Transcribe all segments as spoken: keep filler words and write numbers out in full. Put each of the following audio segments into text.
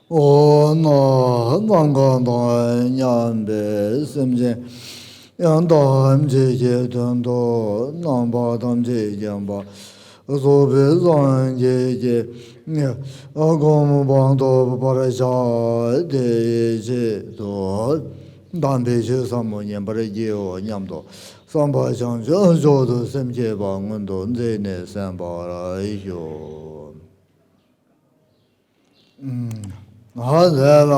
འོ་ན་ནམ་མཁའ་དང་མཉམ་པའི་སེམས་ཅན་ཡང་ཐམས་ཅད་ཀྱི་དོན་དུ་རྣམ་པ་ཐམས་ཅད་མཁྱེན་པ་རྫོགས་པའི་སངས་རྒྱས་ཀྱི་གོ་འཕང་ཐོབ་པར་བྱ་དེའི་ཆེད་དུ། དམ་པའི་ཆོས་ཟབ་མོ་ཉན་པར་བགྱིའོ་སྙམ་དུ་བསམ་པ་བྱང་ཆུབ་མཆོག་ཏུ་སེམས་བསྐྱེད་པ་སྔོན་དུ་འཛིན་ནས་གསན་པར་ཞུ། ཨ་དེ་ལ་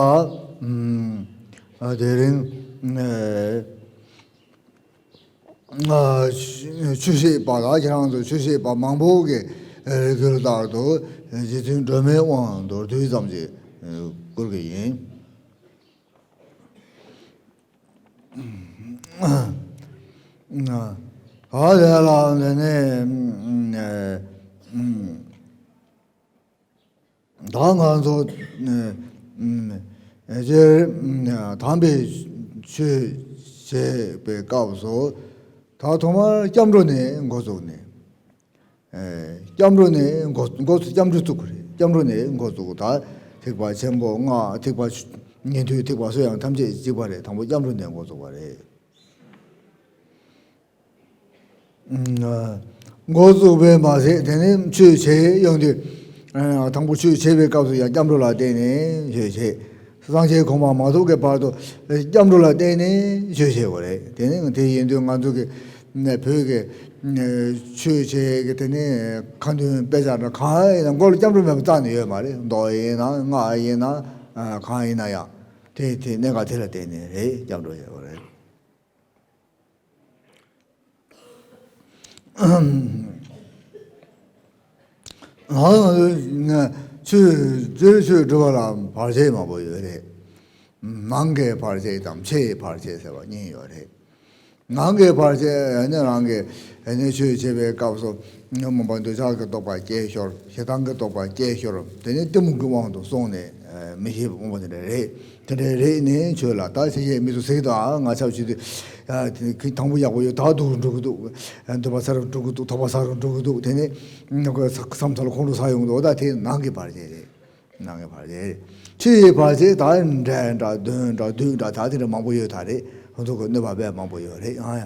དེ་རིང་ཆོས་བཤད་པ་ལ་ཁྱེད་རང་ཚོ་ཆོས་བཤད་པ་མང་པོ་གི་རེ་སྐུལ་ལྟར་དུ་རྗེ་བཙུན་སྒྲོལ་མའི་དབང་མདོར་བསྡུས་ཙམ་ཞིག་བསྐུར་གི་ཡིན། ཨ་དེ་ལ་འདི་ནས་ད་ང་ཚོ་སྤྱིར་དམ་པའི་ཆོས་བྱེད་པའི་སྐབས་སུ་ད་ཐོག་མར་སྐྱབས་འགྲོ་ནས་འགོ་བཙུགས་ནས། སྐྱབས་འགྲོ་ནས་འགོ་འགོ་སྐྱབས་འགྲོ་བཙུགས་པ་རེད། སྐྱབས་འགྲོ་ནས་འགོ་བཙུགས། ད་ཐེག་པ་ཆེན་པོ་ལྔ། ཐེག་པ་ཉན་ཐོས་ཐེག་པ་སུ་ཡང་ཐམས་ཅད་གཅིག་པ་རེད། དང་པོ་སྐྱབས་འགྲོ་ནས་འགོ་བཙུགས་པ་རེད། འགོ་བཙུགས་པས་མ་ཟད་དེ་ནས་ཆོས་བྱེད་ཡོང་དུས། དང་པོ་ཆོས་བྱེད་པའི་སྐབས་སུ་ཡང་སྐྱབས་འགྲོ་ལ་བརྟེན་ནས་ཆོས་བྱེད། སངས་རྒྱས་གོ་འཕང་མ་ཐོབ་ཀྱི་བར་དུ་སྐྱབས་འགྲོ་ལ་བརྟེན་ནས་ཆོས་བྱེད་དགོས་རེད། དེ་ནི་དེ་ཡིན་དུས་ང་ཚོ་གི་ནས་བོད་ཀྱི་ཆོས་བྱེད་ཀྱི་དེ་ནི་ཁ་འདོན་དཔེ་ཆ་འདྲ་གང་ཡིན་ན་མགོ་ལ་སྐྱབས་འགྲོ་མེད་པ་རྩ་ནས་ཡོད་མ་རེད། མདོ་ཡིན་ན་སྔགས་ཡིན་ན་གང་ཡིན་ན་ཡང་དེ་དེ་གནད་འགག་དེ་ལ་བརྟེན་ནས་རེད། སྐྱབས་འགྲོ་བྱེད་དགོས་རེད། ང་ཚོ་ཆོས་སྤྱིར་ཆོས་སྒྲུབ་པ་ལ་བར་ཆད་མང་པོ་ཡོད་རེད། ནང་གི་བར་ཆད་དང་ཕྱིའི་བར་ཆད་ཟེར་བ་གཉིས་ཡོད་རེད། ནང་གི་བར་ཆད་ཨ་ནི་རང་གི་ཨ་ནི་ཆོས་བྱེད་པའི་སྐབས་སུ་ཉོན་མོངས་པ་འདོད་ཆགས་ཀྱི་རྟོག་པ་སྐྱེ་ཞོར། ཞེ་སྡང་གི་རྟོག་པ་སྐྱེ་ཞོར། དེ་ནས་གཏི་མུག་གི་དབང་དུ་སོང་ནས་མི་ཤེས་པ་སྤོང་བ་དེ་འདྲ་རེད། དེ་འདྲའི་རིགས་ནི་ཆོས་ལ་ད་ཕྱི་ཡས་མི་ཚོ་ཟེར་གི་འདུག་ཨ་ང་ཆབ་ཆུ་དུས་དང་པོ་ཡག་པོ་ཡོད། ད་སྡུག་རུ་འགྲོ་གི་འདུག་འདོད་པ་ཚ་རུ་འགྲོ་གི་འདུག་ཐོགས་པ་ཚ་རུ་འགྲོ་གི་འདུག་དེ་ནས་ཁོ་བསམ་ཚུལ་ཁོང་ཁྲོ་ཟ་ཡོང་གི་འདུག་འོ་ད་དེ་ནང་གི་བར་ཆད་རེད། ནང་གི་བར་ཆད་རེད། ཕྱི་ཡི་བར་ཆད་ད་འདྲ་འདྲ་འདོན་འདྲ་བསྡུས་འདྲ་ད་དེ་འདྲ་མང་པོ་ཡོད་ད་རེད། ཁོང་ཚོ་གི་གནོད་པ་དཔེ་མང་པོ་ཡོད་རེད། ཨང་ཡ།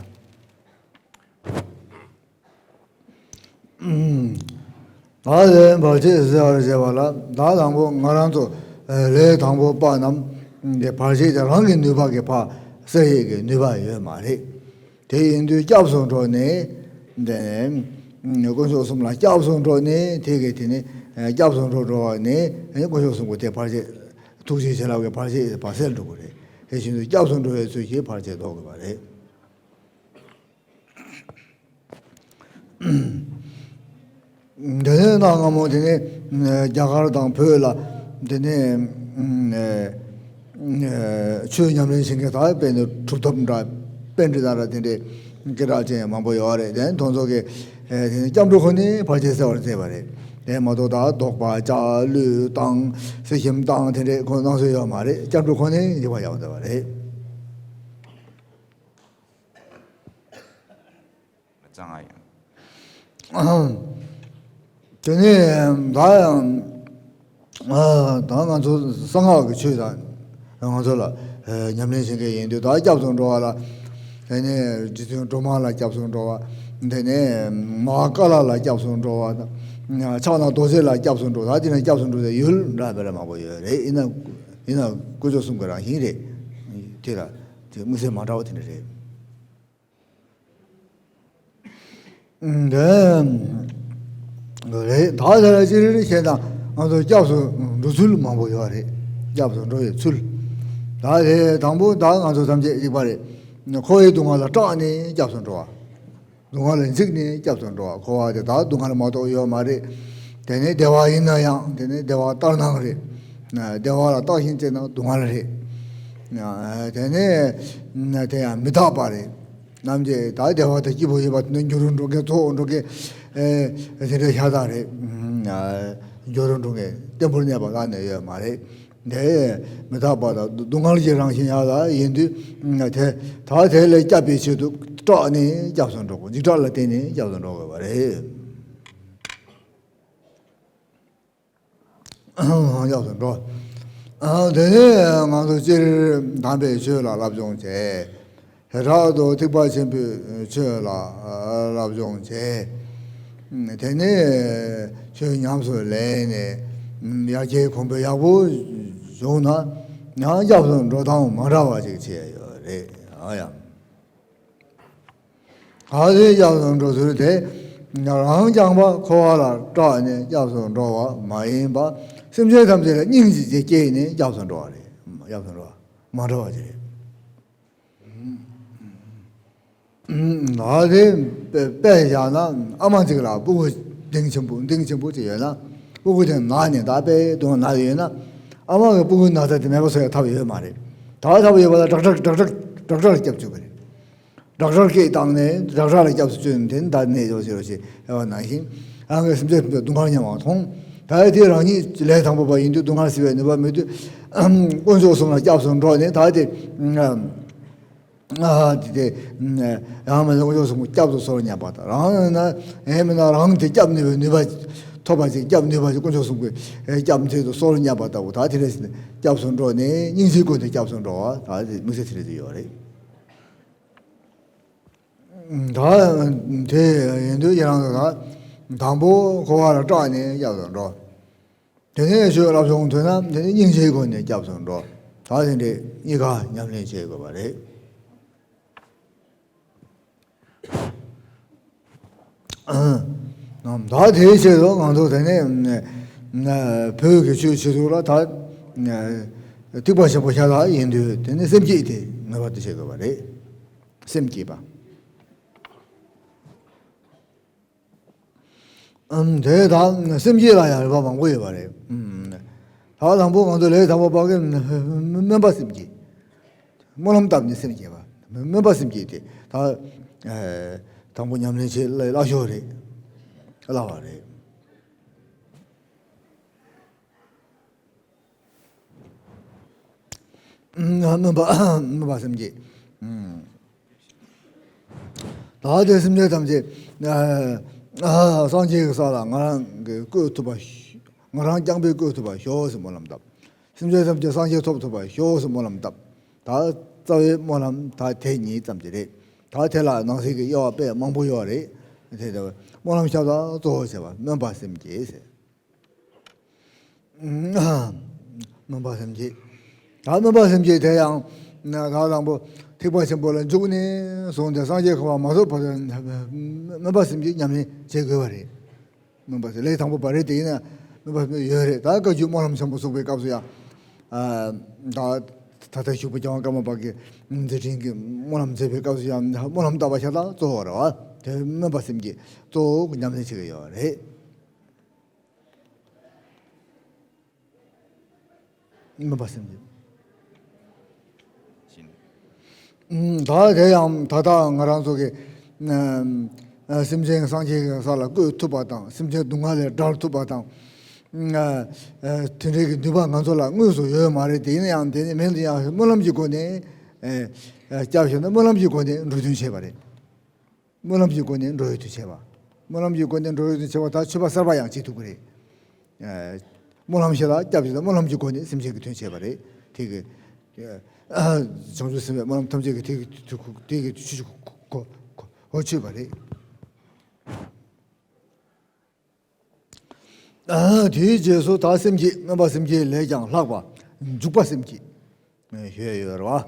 ད་ལན་བར་ཆད་སེལ་བར་བྱེད་པ་ལ་ད་དང་པོ་ང་རང་ཚོ་ལས་དང་པོ་པ་རྣམས་དེ་བར་ཆད་དེ་རང་གི་ནུས་པ་གིས་ཕར་སེལ་ཡས་ཀྱི་ནུས་པ་ཡོད་མ་རེད། དེ་ཡིན་དུས་སྐྱབས་སུ་འགྲོ་ནས་དེ་དཀོན་མཆོག་གསུམ་ལ་སྐྱབས་སུ་འགྲོ་ནས་དེ་གི་དེ་ནས་སྐྱབས་སུ་འགྲོ་འགྲོ་བ་ནས་དཀོན་མཆོག་གསུམ་གྱི་དེ་བར་ཆད་ཐུགས་རྗེ་བྱིན་རླབས་ཀྱི་བར་ཆད་ཕར་སེལ་འགྲོ་གི་རེད། དེ་བཞིན་དུ་སྐྱབས་སུ་འགྲོ་བའི་ཚུལ་གྱིས་བར་ཆད་ཟློག་དགོས་པ་རེད། དེ་ནས་གནའ་སྔ་མོ་དེ་ནས་རྒྱ་གར་དང་བོད་ལ་དེ་ནས་ཆོས་ཉམས་ལེན་བྱེད་མཁན་དག་དཔེ་ནི་གྲུབ་ཐོབ་འདྲ་པཎྜི་ཏ་འདྲ་དེ་འདྲའི་སྐད་གྲགས་ཅན་མང་པོ་ཡོད་རེད། དེ་ནས་དེ་ཚོ་གིས་དེ་ནས་སྐྱབས་འགྲོ་ཁོ་ནས་བར་ཆད་སེལ་བར་མཛད་པ་རེད། དེ་མ་གཏོགས་ད་བཟློག་པ་ལྕགས་གླུད་བཏང་། གསེར་སྐྱེམས་བཏང་དེ་འདྲའི་ཁོ་གནང་སྲོལ་ཡོད་མ་རེད། སྐྱབས་འགྲོ་ཁོ་ནས་འཇིགས་པ་ཡལ་བ་མཛད་པ་རེད། ལ་ཙང་ཨ་ཡང་། དེ་ནས་ད་ཡང་ད་ང་ཚོ་གསང་སྔགས་ཀྱི་ཆོས་དང་ང་ཚོ་ལ་ཉམས་ལེན་བྱེད་མཁན་ཡིན་དུས་ད་སྐྱབས་སུ་འགྲོ་བ་ལ་དེ་ནས་རྗེ་བཙུན་སྒྲོལ་མ་ལ་སྐྱབས་སུ་འགྲོ་བ། དེ་ནས་མ་ཧཱ་ཀཱ་ལ་ལ་སྐྱབས་སུ་འགྲོ་བ། ཕྱག་ན་རྡོ་རྗེ་ལ་སྐྱབས་སུ་འགྲོ། ད་དེ་ནས་སྐྱབས་སུ་འགྲོ་དེ་ཡུལ་འདྲ་བ་རེ་མང་པོ་ཡོད་རེད། ཡིན་ན་ཡིན་ན་དཀོན་མཆོག་གསུམ་གྱི་རང་བཞིན་རེད། དེ་ལ་དེ་དམིགས་བསལ་མ་འདྲ་བ་དེ་འདྲ་རེད། འདི་རེད། ད་དེ་ལ་ཅི་རེད་ཞེ་ན་ང་ཚོ་སྐྱབས་སུ་འགྲོ་ཚུལ་མང་པོ་ཡོད་རེད། སྐྱབས་སུ་འགྲོ་བའི་ཚུལ། ད་དེ་དང་པོ་ད་ང་ཚོ་ཐམས་ཅད་གཅིག་པ་རེད། འཁོར་བའི་སྡུག་བསྔལ་ལ་སྐྲག་ནས་སྐྱབས་སུ་འགྲོ་བ། སྡུག་བསྔལ་ལ་འཇིགས་ནས་སྐྱབས་སུ་འགྲོ་བ། འཁོར་བ་དེ་དག་སྡུག་བསྔལ་མ་གཏོགས་ཡོད་མ་རེད། དེ་ནས་བདེ་བ་ཡིན་ན་ཡང་དེ་ནས་བདེ་བ་ལྟར་སྣང་རེད། བདེ་བ་ལ་བརྟགས་ཤིང་དཔྱད་ན་སྡུག་བསྔལ་རེད། དེ་ནས་དེ་ཡང་མི་རྟག་པ་རེད། ནམ་རྒྱུན་ད་བདེ་བ་དང་སྐྱིད་པོ་ཡོད་པ་དེ་ནས་འགྱུར་རུ་འགྲོ་མཁན་འཚོ་བ་འགྲོ་མཁན་དེ་འདྲ་ཤ་སྟག་རེད། འགྱུར་རུ་འགྲོ་མཁན་བརྟན་པོར་གནས་པ་ལ་ནི་ཡོད་མ་རེད། དེ་མི་རྟག་པ་དང་སྡུག་བསྔལ་གྱི་རང་བཞིན་ཡང་ལ་ཡིན་དུས་དེ་ད་དེ་ལས་སྐྱབས་པའི་ཆེད་དུ་སྐྲག་ནས་སྐྱབས་སུ་འགྲོ་དགོས། འཇིགས་སྐྲག་ལ་བརྟེན་ནས་སྐྱབས་སུ་འགྲོ་དགོས་པ་རེད། སྐྱབས་སུ་འགྲོ། ཨ། དེ་ནས་ང་ཚོ་སྤྱིར་དམ་པའི་ཆོས་ལ་བསླབ་སྦྱོང་བྱས། བྱེ་བྲག་ཏུ་ཐེག་པ་ཆེན་པོའི་ཆོས་ལ་བསླབ་སྦྱོང་བྱས། དེ་ནས་ཆོས་ཉམས་སུ་ལེན་ནས་ཡར་རྒྱས་གོང་འཕེལ་ཡག་པོ་བྱུང་ན་ཡང་སྐྱབས་སུ་འགྲོ་སྟངས་མ་འདྲ་བ་ཅིག་བྱས་ཡོད་རེད། ཨ་ཡ། གལ་ཏེ་སྐྱབས་སུ་འགྲོ་ཚུལ་དེ། རང་རྐྱང་པ་འཁོར་བ་ལ་སྐྲག་ནས་སྐྱབས་སུ་འགྲོ་བ་མ་ཡིན་པ། སེམས་ཅན་ཐམས་ཅད་ལ་སྙིང་རྗེ་སྐྱེས་ནས་སྐྱབས་སུ་འགྲོ་བ་རེད། སྐྱབས་སུ་འགྲོ་བ་མ་འདྲ་བ་ཅིག་རེད། ད་དེ་དཔེ་བཞག་ན་ཨ་མ་ཅིག་ལ་སྤུ་གུ་གདིང་ཆེན་པོ་གདིང་ཆེན་པོ་ཅིག་ཡོད་ན། སྤུ་གུ་དེ་ན་ནས་ད་དཔེ་གདོང་ན་ཡོད་ན། ཨ་མ་གི་སྤུ་གུའི་ན་ཚ་དེ་མེད་པ་བཟོ་ཡ་ཐབས་ཡོད་མ་རེད། ད་ཐབས་ཡོད་པ་ལ་ཌོག་ཊར་ཌོག་ཊར་ཌོག་ཊར་ལ་སྐྱབས་བཅུག་གི་རེད། ཌོག་ཊར་སྐད་བཏང་ནས་ཌོག་ཊར་ལ་སྐྱབས་སུ་བཅོལ་ནས་དེ་ནི་ད་ནད་གཡོག་བྱེད་རོགས་ཞེས་ཨེ་བ་ནང་བཞིན། ཨ་ངའི་སེམས་ཅན་ཐམས་ཅད་སྡུག་བསྔལ་མྱངས་པ་མཐོང་། ད་ཡི་དེ་རང་ཉིད་ལས་དང་པོ་པ་ཡིན་དུས་སྡུག་བསྔལ་སེལ་བའི་ནུས་པ་མེད་དུས། དཀོན་མཆོག་གསུམ་ལ་སྐྱབས་སུ་འགྲོ་ནས་ད་དེ། ཨ་དེ་དེ། ཡང་མིན་ན་དཀོན་མཆོག་གསུམ་སྐྱབས་སུ་སོང་བར་མཉམ་པ་དང་། རང་ཡིན་ན་ཡང་མིན་ན་རང་དེ་སྐྱབས་ནུས་པའི་ནུས་པ་ཐོབ་པ་ཅིག་སྐྱབས་ནུས་པ་ཅིག་དཀོན་མཆོག་གསུམ་གྱི་སྐྱབས་མཛད་དུ་སོང་བར་མཉམ་པ་ལྟ་བུ། ད་དེ་འདྲ་ཞིག་ནས་སྐྱབས་སུ་འགྲོ་ནས་སྙིང་རྗེའི་སྒོ་ནས་སྐྱབས་སུ་འགྲོ་བ། ད་དེ་དམིགས་བསལ་དེ་འདྲ་ཅིག་ཡོད་རེད། ད་དེ་ཡིན་དུས་ཁྱེད་རང་ཚོ་ད་དང་པོ་འཁོར་བ་ལ་སྐྲག་ནས་སྐྱབས་སུ་འགྲོ། དེ་ནས་ཆོས་བསླབ་སྦྱོང་ཐོས་ན་དེ་ནས་སྙིང་རྗེའི་སྒོ་ནས་སྐྱབས་སུ་འགྲོ། ད་དེ་འདྲས་གཉིས་ཀ་ཉམས་ལེན་བྱེད་དགོས་པ་རེད། ད་དེའི་ཆེད་དུ་ང་ཚོ་དེ་ནས་བོད་ཀྱི་ཆོས་བྱེད་ཚུལ་ལ་ད་ཐེག་པ་ཆེན་པོ་ཤ་སྟག་ཡིན་དུས། དེ་ནས་སེམས་བསྐྱེད་དེ་ངེས་པར་དུ་བྱེད་དགོས་པ་རེད། སེམས་བསྐྱེད་པ། ཨམ། དེ་དང་སེམས་བསྐྱེད་ལ་ཡང་རིམ་པ་མང་པོ་ཡོད་པ་རེད། ཨམ། ད་དང་པོ་ང་ཚོ་ལས་དང་པོ་པ་གི་སྨོན་པ་སེམས་བསྐྱེད། སྨོན་ལམ་བཏབ་ནས་སེམས་བསྐྱེད་པ། སྨོན་པ་སེམས་བསྐྱེད་དེ་ད་ཨ་དང་པོ་ཉམས་ལེན་བྱེད་སླ་ཤོས་རེད། སླ་བ་རེད། སྨོན་པ་སྨོན་པ་སེམས་བསྐྱེད། ད་དེ་སེམས་ཅན་ཐམས་ཅད་ཨ་སངས་རྒྱས་ཀྱི་ས་ལ་ང་རང་གིས་བཀོད་ཐུབ་པ། ང་རང་རྐྱང་པས་བཀོད་ཐུབ་པར་ཤོག་ཟེར་སྨོན་ལམ་བཏབ། སེམས་ཅན་ཐམས་ཅད་སངས་རྒྱས་ཐོབ་ཐུབ་པར་ཤོག་ཟེར་སྨོན་ལམ་བཏབ། ད་རྩ་བའི་སྨོན་ལམ་ད་དེ་གཉིས་ཙམ་གྱི་རེད། ད་དེ་ལ་ནང་གསེས་ཀྱི་དབྱེ་བ་དཔེ་མང་པོ་ཡོད་རེད། དེ་ལྟ་བུ་སྨོན་ལམ་ཤ་སྟག་གཙོ་བོ་བྱས་པ་སྨོན་པ་སེམས་བསྐྱེད་ཟེར། སྨོན་པ་སེམས་བསྐྱེད། ད་སྨོན་པ་སེམས་བསྐྱེད་དེ་ཡང་ན་ད་དང་པོ་ཐེག་པ་ཆེན་པོ་ལ་འཇུག་ནས་བཟུང་སྟེ་སངས་རྒྱས་གོ་འཕང་མ་ཐོབ་བར་དུ་སྨོན་པ་སེམས་བསྐྱེད་ཉམས་ལེན་བྱེད་དགོས་པ་རེད། སྨོན་པ་སེམས། ལས་དང་པོ་པ་རེད། དེ་ཡིན་ན་སྨོན་པ་སེམས་བསྐྱེད་ཡོད་རེད། ད་བཀའ་བརྒྱུད་སྨོན་ལམ་ཆེན་པོ་གསུངས་པའི་སྐབས་སུ་ཡང་། ཨ་ད་ད་ལྟ་བཞུགས་པ་རྒྱལ་དབང་ཀརྨ་པ་གི་མཛད་འཕྲིན་གྱི་སྨོན་ལམ་མཛད་པའི་སྐབས་སུ་ཡང་སྨོན་ལམ་བཏབ་པ་ཤ་སྟག་གཙོ་བོ་རེད་བ། དེ་སྨོན་པ་སེམས་བསྐྱེད་གཙོ་བོ་ཉམས་ལེན་བྱེད་ཀྱི་ཡོད་རེད། སྨོན་པ་སེམས་བསྐྱེད། ད་དེ་ཡང་ད་ལྟ་ང་རང་ཚོ་གི་ཨ་སེམས་ཅན་སངས་རྒྱས་ཀྱི་ས་ལ་བཀོད་ཐུབ་པ་དང་། སེམས་ཅན་སྡུག་བསྔལ་ལས་བསྒྲལ་ཐུབ་པ་དང་། ཨ་དེ་འདྲའི་གི་ནུས་པ་ང་ཚོ་ལ་དངོས་སུ་ཡོད་མ་རེད། དེ་ཡིན་ན་ཡང་དེ་ནི་མིང་དུ་ཡང་སྨོན་ལམ་གྱི་སྒོ་ནས་ཨ་སྐྱབས་བྱས་ན་སྨོན་ལམ་གྱི་སྒོ་ནས་འགྲོ་དོན་བྱས་པ་རེད། སྨོན་ལམ་གྱི་སྒོ་ནས་འགྲོ་ཡུལ་དུ་བྱེད་པ། སྨོན་ལམ་གྱི་སྒོ་ནས་འགྲོ་ཡུལ་དུ་བྱེད་པ་ད་མཆོད་པ་གསར་པ་ཡང་བྱེད་ཐུབ་ཀྱི་རེད། ཨ་སྨོན་ལམ་ཞེས་ལ་སྐྱབས་ཞེས་ལ་སྨོན་ལམ་གྱི་སྒོ་ནས་སེམས་ཅན་གྱི་དོན་བྱེད་པ་རེད། དེ་གི་ཨ་བྱང་ཆུབ་སེམས་དཔའི་སྨོན་ལམ་ཐམས་ཅད་ཀྱི་དེ་གི་དེ་གི་དེ་གི་ཆུ་ཆུ་གོ་གོ་གོ་གོ་ཆོད་པ་རེད། ཨ་དེའི་རྗེས་སུ་ད་སེམས་བསྐྱེད། སྨོན་པ་སེམས་བསྐྱེད་ལས་ཀྱང་ལྷག་པ་འཇུག་པ་སེམས་བསྐྱེད་ཞུ་ཡ་ཡོད་རེད་བ།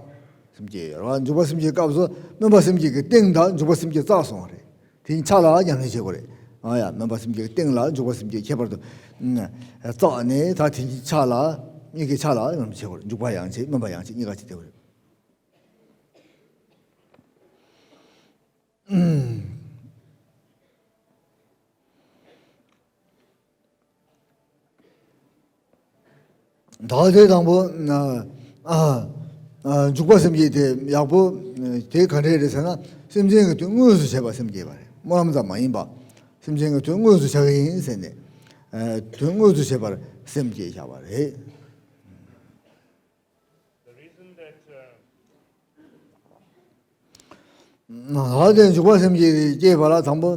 སེམས་བསྐྱེད་ཡོད་རེད་བ། འཇུག་པ་སེམས་བསྐྱེད་སྐབས་སུ་སྨོན་པ་སེམས་བསྐྱེད་ཀྱི་སྟེང་དང་འཇུག་པ་སེམས་བསྐྱེད་རྩ་སོང་བ་རེད། དེ་ཕྱག་ལ་ཉམས་ལེན་བྱེད་དགོས་རེད། ཨ་ཡ། སྨོན་པ་སེམས་བསྐྱེད་ཀྱི་སྟེང་ལ་འཇུག་པ་སེམས་བསྐྱེད་ཁྱད་པར་དུ་རྩ་ནས་ད་དེ་ཕྱག་ལ་གཉིས་ཀྱི་ཕྱག་ལ་ཉམས་ལེན་བྱེད་དགོས་རེད། འཇུག་པ་ཡང་བྱེད། སྨོན་པ་ཡང་བྱེད། གཉིས་ཀ་བྱེད་དགོས་རེད། ད་དེ་དང་པོ་ཨ་ཨ་འཇུག་པ་སེམས་བསྐྱེད་དེ་ཡག་པོ་དེ་ག་འདྲས་རེད་ཟེར་ན། སེམས་ཅན་གྱི་དོན་དངོས་སུ་བྱེད་པ་སེམས་བསྐྱེད་པ་རེད། སྨོན་ལམ་ཙམ་མ་ཡིན་པ། སེམས་ཅན་གྱི་དོན་དངོས་སུ་བྱ་གི་ཡིན་ཟེར་ནས་ཨ་དོན་དངོས་སུ་བྱེད་པར་སེམས་བསྐྱེད་བཞག་པ་རེད། The reason that, uh, ད་དེ་འཇུག་པ་སེམས་བསྐྱེད་དེ་སྐྱེས་པ་ལ་དང་པོ་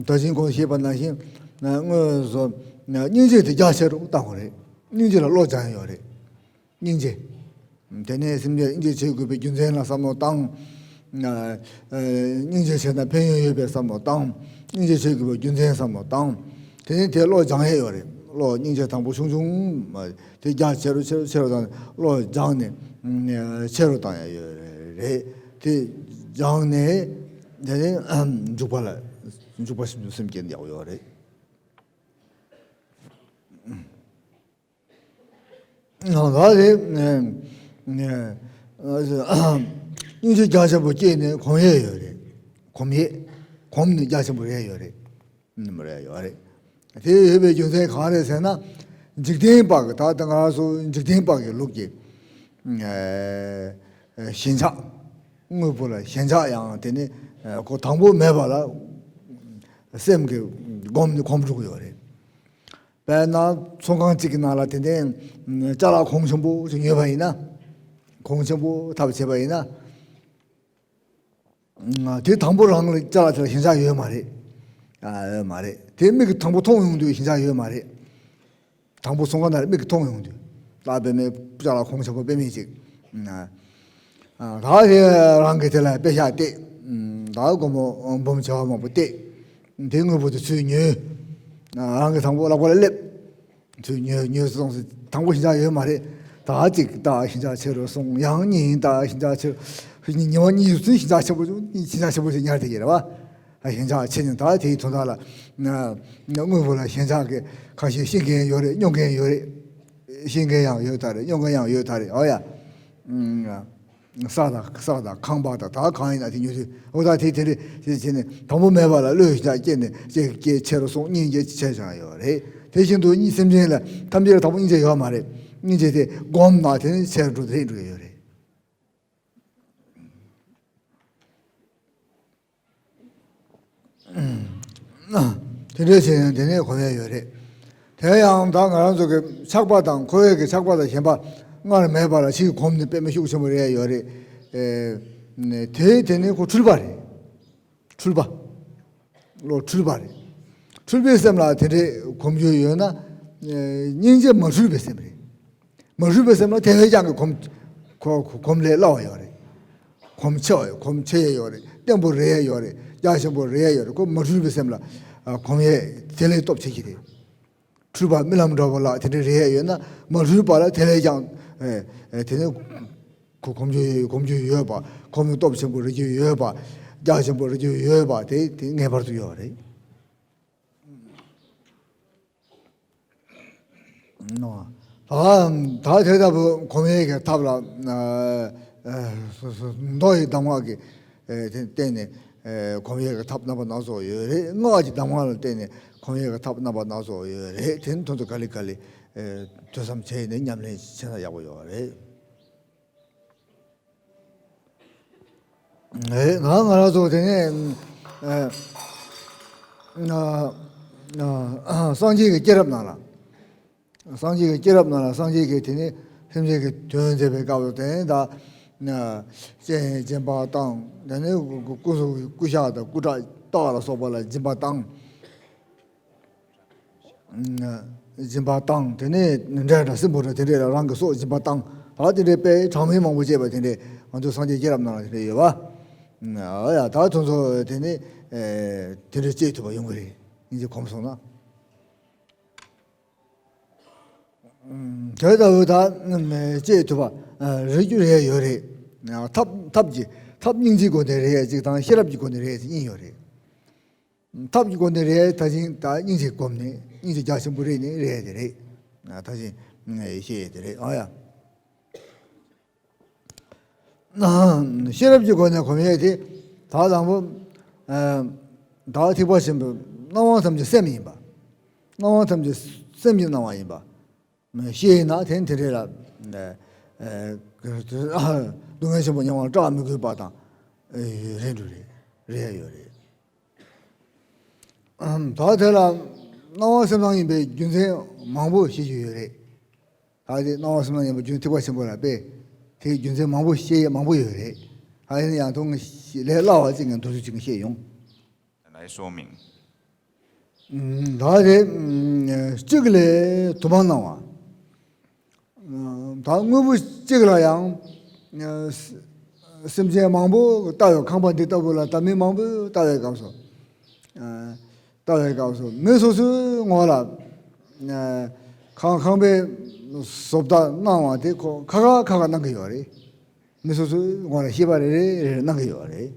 ད་ཅིང་གོང་བཤད་པ་ནང་བཞིན་དངོས་སུ་སྙིང་རྗེ་དེ་རྒྱ་ཆེ་རུ་བཏང་བ་རེད། སྙིང་རྗེ་ལ་བློ་སྦྱང་ཡོད་རེད། སྙིང་རྗེ། དེ་ནས་སེམས་ཅན་སྙིང་རྗེ་བྱེད་དགོས་པའི་རྒྱུ་མཚན་ལ་བསམ་བློ་བཏང་། ཨ། ཨ། སྙིང་རྗེ་བྱས་ན་ཕན་ཡོན་ཡོད་པའི་བསམ་བློ་བཏང་། སྙིང་རྗེ་བྱེད་དགོས་པའི་རྒྱུ་མཚན་བསམ་བློ་བཏང་། དེ་ནས་དེ་བློ་སྦྱང་ཡས་ཡོད་རེད། བློ་སྙིང་རྗེ་དང་པོ་ཆུང་ཆུང་མ། དེ་རྒྱ་ཆེ་རུ་ཆེ་རུ་ཆེ་རུ་བཏང་། བློ་སྦྱངས་ནས་ཆེ་རུ་བཏང་ཡས་ཡོད་རེད། དེ་སྦྱངས་ནས་དེ་ནས་འཇུག་པ་ལ། འཇུག་པ་སེམས་བསྐྱེད་ཡག་ཡོད་རེད། ད་དེ་སྙིང་རྗེ་རྒྱ་ཆེན་པོ་སྐྱེས་ནས་གོམས་ཡས་ཡོད་རེད། གོམས་ཡས། གོམས་ནས་རྒྱ་ཆེན་པོ་རེད་ཡོད་རེད། ནི་མ་རེད་ཡོད་རེད། དེ་ཡོད་པའི་རྒྱུ་མཚན་གང་རེད་ཟེར་ན། འཇིག་རྟེན་པ་གི། ད་ལྟ་ང་རང་ཚོ་འཇིག་རྟེན་པ་གི་ལུགས་ཀྱི་ཨ། ཞེན་ཆགས། དངོས་པོ་ལ་ཞེན་ཆགས་ཡང་དེ་ནི་ཨ། ཁོ་དང་པོ་མེད་པ་ལ་སེམས་ཀྱི་སྒོམ་ནི་གོམས་འགྲོ་གི་ཡོད་རེད། དཔེར་ན་ཚོང་ཁང་གཅིག་གི་ནང་ལ་དེ་ནས་ཅ་ལག་གོང་ཆེན་པོ་ཞིག་ཉོས་པ་ཡིན་ན། གོང་ཆེན་པོ་ཐབས་བྱས་པ་ཡིན་ན། དེ་དང་པོ་རང་ལ་ཅ་ལག་དེ་ལ་ཞེན་ཆགས་ཡོད་མ་རེད། ཨ། ཡོད་མ་རེད། དེ་མིག་གིས་དང་པོ་མཐོང་ཡོང་དུས་ཞེན་ཆགས་ཡོད་མ་རེད། དང་པོ་ཚོང་ཁང་ནང་ལ་མིག་གིས་མཐོང་ཡོང་དུས། ད་དཔེ་མེད་ཅ་ལག་གོང་ཆེན་པོ་དཔེ་མེད་ཅིག་ཨ། ད་དེ་རང་གིས་དེ་ལ་དཔེ་ཤག་བལྟས། ད་སྒོར་མོ་འབུམ་བྱེ་བ་མང་པོ་བལྟས། དེ་དངོས་པོ་དེ་ཚུར་ཉོས། རང་གིས་དང་པོ་ལག་པ་ལ་སླེབས། ཚུར་ཉོས། ཉོས་སོང་ཟེར་དང་པོ་ཞེན་ཆགས་ཡོད་མ་རེད། ད་གཅིག་ད་ཞེན་ཆགས་ཆེ་རུ་སོང་། ཡང་གཉིས་ད་ཞེན་ཆགས་ཆེ་རུ། ཉི་མ་གཉིས་སུ་ཞེན་ཆགས་ཆེན་པོ་བྱུང་། ཞེན་ཆགས་ཆེན་པོ་ཞིག་ཉར་བསྡད་ཀྱི་རེད་བ། ཞེན་ཆགས་ཆེ་ནས་ད་དེའི་དོན་དག་ལ་དངོས་པོ་ལ་ཞེན་ཆགས་ཀྱི་ཁ་ཤས་ཤེས་མཁན་ཡོད་རེད། སྨྱོ་མཁན་ཡོད་རེད། ཤེས་མཁན་ཡང་ཡོད་ད་རེད། སྨྱོ་མཁན་ཡང་ཡོད་ད་རེད། ཨོ་ཡ། ས་དང་ས་དང་ཁང་པ་དང་ད་གང་ཡིན་ན་དེ་ཉོ་དུས། འོ་ད་དེ་དེ་རེད། དེ་བྱས་ནས་དང་པོ་མེད་པ་ལ་བློས་བཞག་སྐྱེས་ནས་སྐྱེ་སྐྱེ་ཆེ་རུ་སོང་། སྙིང་རྗེ་ཆེ་ཆགས་ཡོད་རེད། དེ་བཞིན་དུ་སྙིང་སེམས་ཅན་ལ་ཐམས་ཅད་ལ་དང་པོ་སྙིང་རྗེ་ཡོད་མ་རེད། སྙིང་རྗེ་དེ་སྒོམ་ན་དེ་ནི་ཆེར་འགྲོ་དེ་འགྲོ་གི་ཡོད་རེད། དེ་འདྲ་བྱས་ནས་དེ་ནས་གོམས་ཡས་ཡོད་རེད། དེ་ཡང་ད་ང་རང་ཚོ་གི་ཆགས་པ་དང་འཁོར་བའི་གི་ཆགས་པ་དང་ཞེན་པ་སྔར་མེད་པ་ལ་ཕྱིས་གོམས་ནས་དཔེ་མི་ཤུགས་ཆེན་པོ་རེད་ཡོད་རེད། ཨེ། དེ་དེ་ནི་ཁོ་འཁྲུལ་པ་རེད། འཁྲུལ་པ། བློ་འཁྲུལ་པ་རེད། འཁྲུལ་པའི་སེམས་ལ་དེ་འདྲའི་གོམས་རྒྱུ་ཡོད་ན། ཨེ། སྙིང་རྗེ་མ་འཁྲུལ་པའི་སེམས་རེད། མ་འཁྲུལ་པའི་སེམས་ལ་དེ་བས་ཀྱང་གི་གོམས། གོ- གོམས་ལས་སླ་བ་ཡོད་རེད། གོམས་ཆེ་བ་ཡོད། གོམས་ཆེ་ཡས་ཡོད་རེད། བརྟན་པོ་རེད་ཡས་ཡོད་རེད། རྒྱ་ཆེན་པོ་རེད་ཡས་ཡོད་རེད། ཁོ་མ་འཁྲུལ་པའི་སེམས་ལ་ཨ་གོམས་ཡས་དེ་ལས་སྟོབས་ཆེ་གི་རེད། འཁྲུལ་པ་རྨི་ལམ་འདྲ་བོ་ལ་དེ་འདྲ་རེད་ཡས་ཡོད་ན། མ་འཁྲུལ་པ་ལ་དེ་ལས་ཀྱང་ཨེ་ཨེ་དེ་ནི་གོ- གོམས་རྒྱུ་ཡོད། གོམས་རྒྱུ་ཡོད་པ། གོམས་ནས་སྟོབས་ཆེན་པོ་རེད་རྒྱུ་ཡོད་པ། རྒྱ་ཆེན་པོ་རེད་རྒྱུ་ཡོད་པ། དེ་དེ་ངེས་པར་དུ་ཡོད་རེད། ད་ད་དེ་ལྟ་བུ་གོམས་ཡས་ཀྱི་ཐབས་ལ། ཨ། ཨ། མདོ་ཡི་གདམས་ངག་གི་ཨ་དེ་བརྟེན་ནས་ཨ་གོམས་ཡས་ཀྱི་ཐབས་རྣམ་པ་སྣ་ཚོགས་ཡོད་རེད། སྔགས་ཀྱི་གདམས་ངག་ལ་བརྟེན་ནས་གོམས་ཡས་ཀྱི་ཐབས་རྣམ་པ་སྣ་ཚོགས་ཡོད་རེད། དེ་ཚོ་ག་ལེ་ག་ལེ་ཨ་ཐོས་བསམ་བྱས་ནས་ཉམས་ལེན་བྱས་ན་ཡག་པོ་ཡོད་རེད། ཨེ། ང་ང་རང་ཚོ་དེ་ནས་ཨ་ཨ་ཨ་སངས་རྒྱས་ཀྱི་སྐྱེས་རབས་ནང་ལ། སངས་རྒྱས་ཀྱི་སྐྱེས་རབས་ནང་ལ་སངས་རྒྱས་ཀྱིས་དེ་ནས་སེམས་ཅན་གྱི་དོན་མཛད་པའི་སྐབས་སུ་དེ་ནས་ད་ཨ་སྤྱན་སྦྱིན་པ་བཏང་། དེ་ནས་སྐུ་སྐུ་གཟུགས་སྐུ་ཤ་དང་སྐུ་ཁྲག་སྟག་ལ་སོགས་པ་ལ་སྦྱིན་པ་བཏང་། སྦྱིན་པ་བཏང་། དེ་ནས་འབྲས་དང་སྲིན་བུ་དང་དེ་འདྲས་ལ་རང་གི་སྲོག་སྦྱིན་པ་བཏང་། ད་དེ་འདྲས་དཔེ་གྲངས་མེད་མང་པོ་བྱས་པ་དེ་འདྲས་ང་ཚོ་སངས་རྒྱས་སྐྱེས་རབས་ནང་ལ་དེ་འདྲས་ཡོད་པ། ཨ་ཡ། ད་དེ་ཚོ་དེ་ནས་ཨེ་དེ་འདྲས་སྐྱེ་ཐུབ་པ་ཡོང་གི་རེད། སྙིང་རྗེ་གོམས་སོང་ན། དེ་ལྟ་བུ་ད་སྐྱེ་ཐུབ་པ་རེད་རྒྱུ་རེད་ཡོད་རེད། ཐབས་ཐབས་ཀྱི་ཐབས་སྙིང་རྗེའི་སྒོ་ནས་རེད་ཅིག་དང་ཤེས་རབ་ཀྱི་སྒོ་ནས་རེད་ཅིག་གཉིས་ཡོད་རེད། ཐབས་ཀྱི་སྒོ་ནས་རེད། ད་ཅིང་ད་སྙིང་རྗེ་སྒོམ་ནས་སྙིང་རྗེ་རྒྱ་ཆེན་པོ་རེད་ནས་རེད་དེ་རེད། ད་ཅིང་ཤེས་ཡས་དེ་རེད། ཨ་ཡ། ཤེས་རབ་ཀྱི་སྒོ་ནས་གོམས་ཡས་དེ་ད་དང་པོ་ཨ་ད་ཐེག་པ་ཆེན་པོའི་སྣང་བ་ཐམས་ཅད་སེམས་ཡིན་པ། སྣང་བ་ཐམས་ཅད་སེམས་ཀྱི་སྣང་བ་ཡིན་པ། ཤེས་ན་དེ་དེ་རེད་ལ། ཨ་སྡུག་བསྔལ་ཆེན་པོ་མྱོང་བར་སྐྲག་མི་དགོས་པ་དང་རེད་འགྲོ་རེད། རེད་ཡོད་རེད། ད་དེ་ལ་སྣང་བ་སེམས་སྣང་ཡིན་པའི་རྒྱུ་མཚན་མང་པོ་བཤད་རྒྱུ་ཡོད་རེད། ད་དེ་སྣང་བ་སེམས་སྣང་ཡིན་པའི་རྒྱུ་མཚན་ཐེག་པ་ཆེན་པོ་ལ་དཔེ་དེའི་རྒྱུ་མཚན་མང་པོ་བཤད་ཡས་མང་པོ་ཡོད་རེད། ད་ཡིན་ན་ཡང་ཐུང་ངུ་ལས་སླ་བ་ཅིག་ངས་མདོར་བསྡུས་ཅིག་བཤད་ཡོང་། 来说明。 ད་དེ་གཅིག་ལས་དུ་མ་སྣང་བ། ད་དངོས་པོ་གཅིག་ལ་ཡང་སེམས་ཅན་མང་པོ་ལྟ་བའི། ཁང་པ་འདི་ལྟ་བུ་ལ་ད་མི་མང་པོས་ལྟ་བའི་སྐབས་སུ། ལྟ་བའི་སྐབས་སུ་མི་སོ་སོའི་ངོ་ལ་ཁང་ཁང་པའི་བཟོ་ལྟ་སྣང་བ་དེ་ཁོ་ཁ་ཁ་ཁ་ཁ་སྣང་གི་ཡོད་རེད། མི་སོ་སོའི་ངོ་ལ་ཤེས་པ་རེ་རེ་རེ་རེ་སྣང་གི་ཡོད་རེད།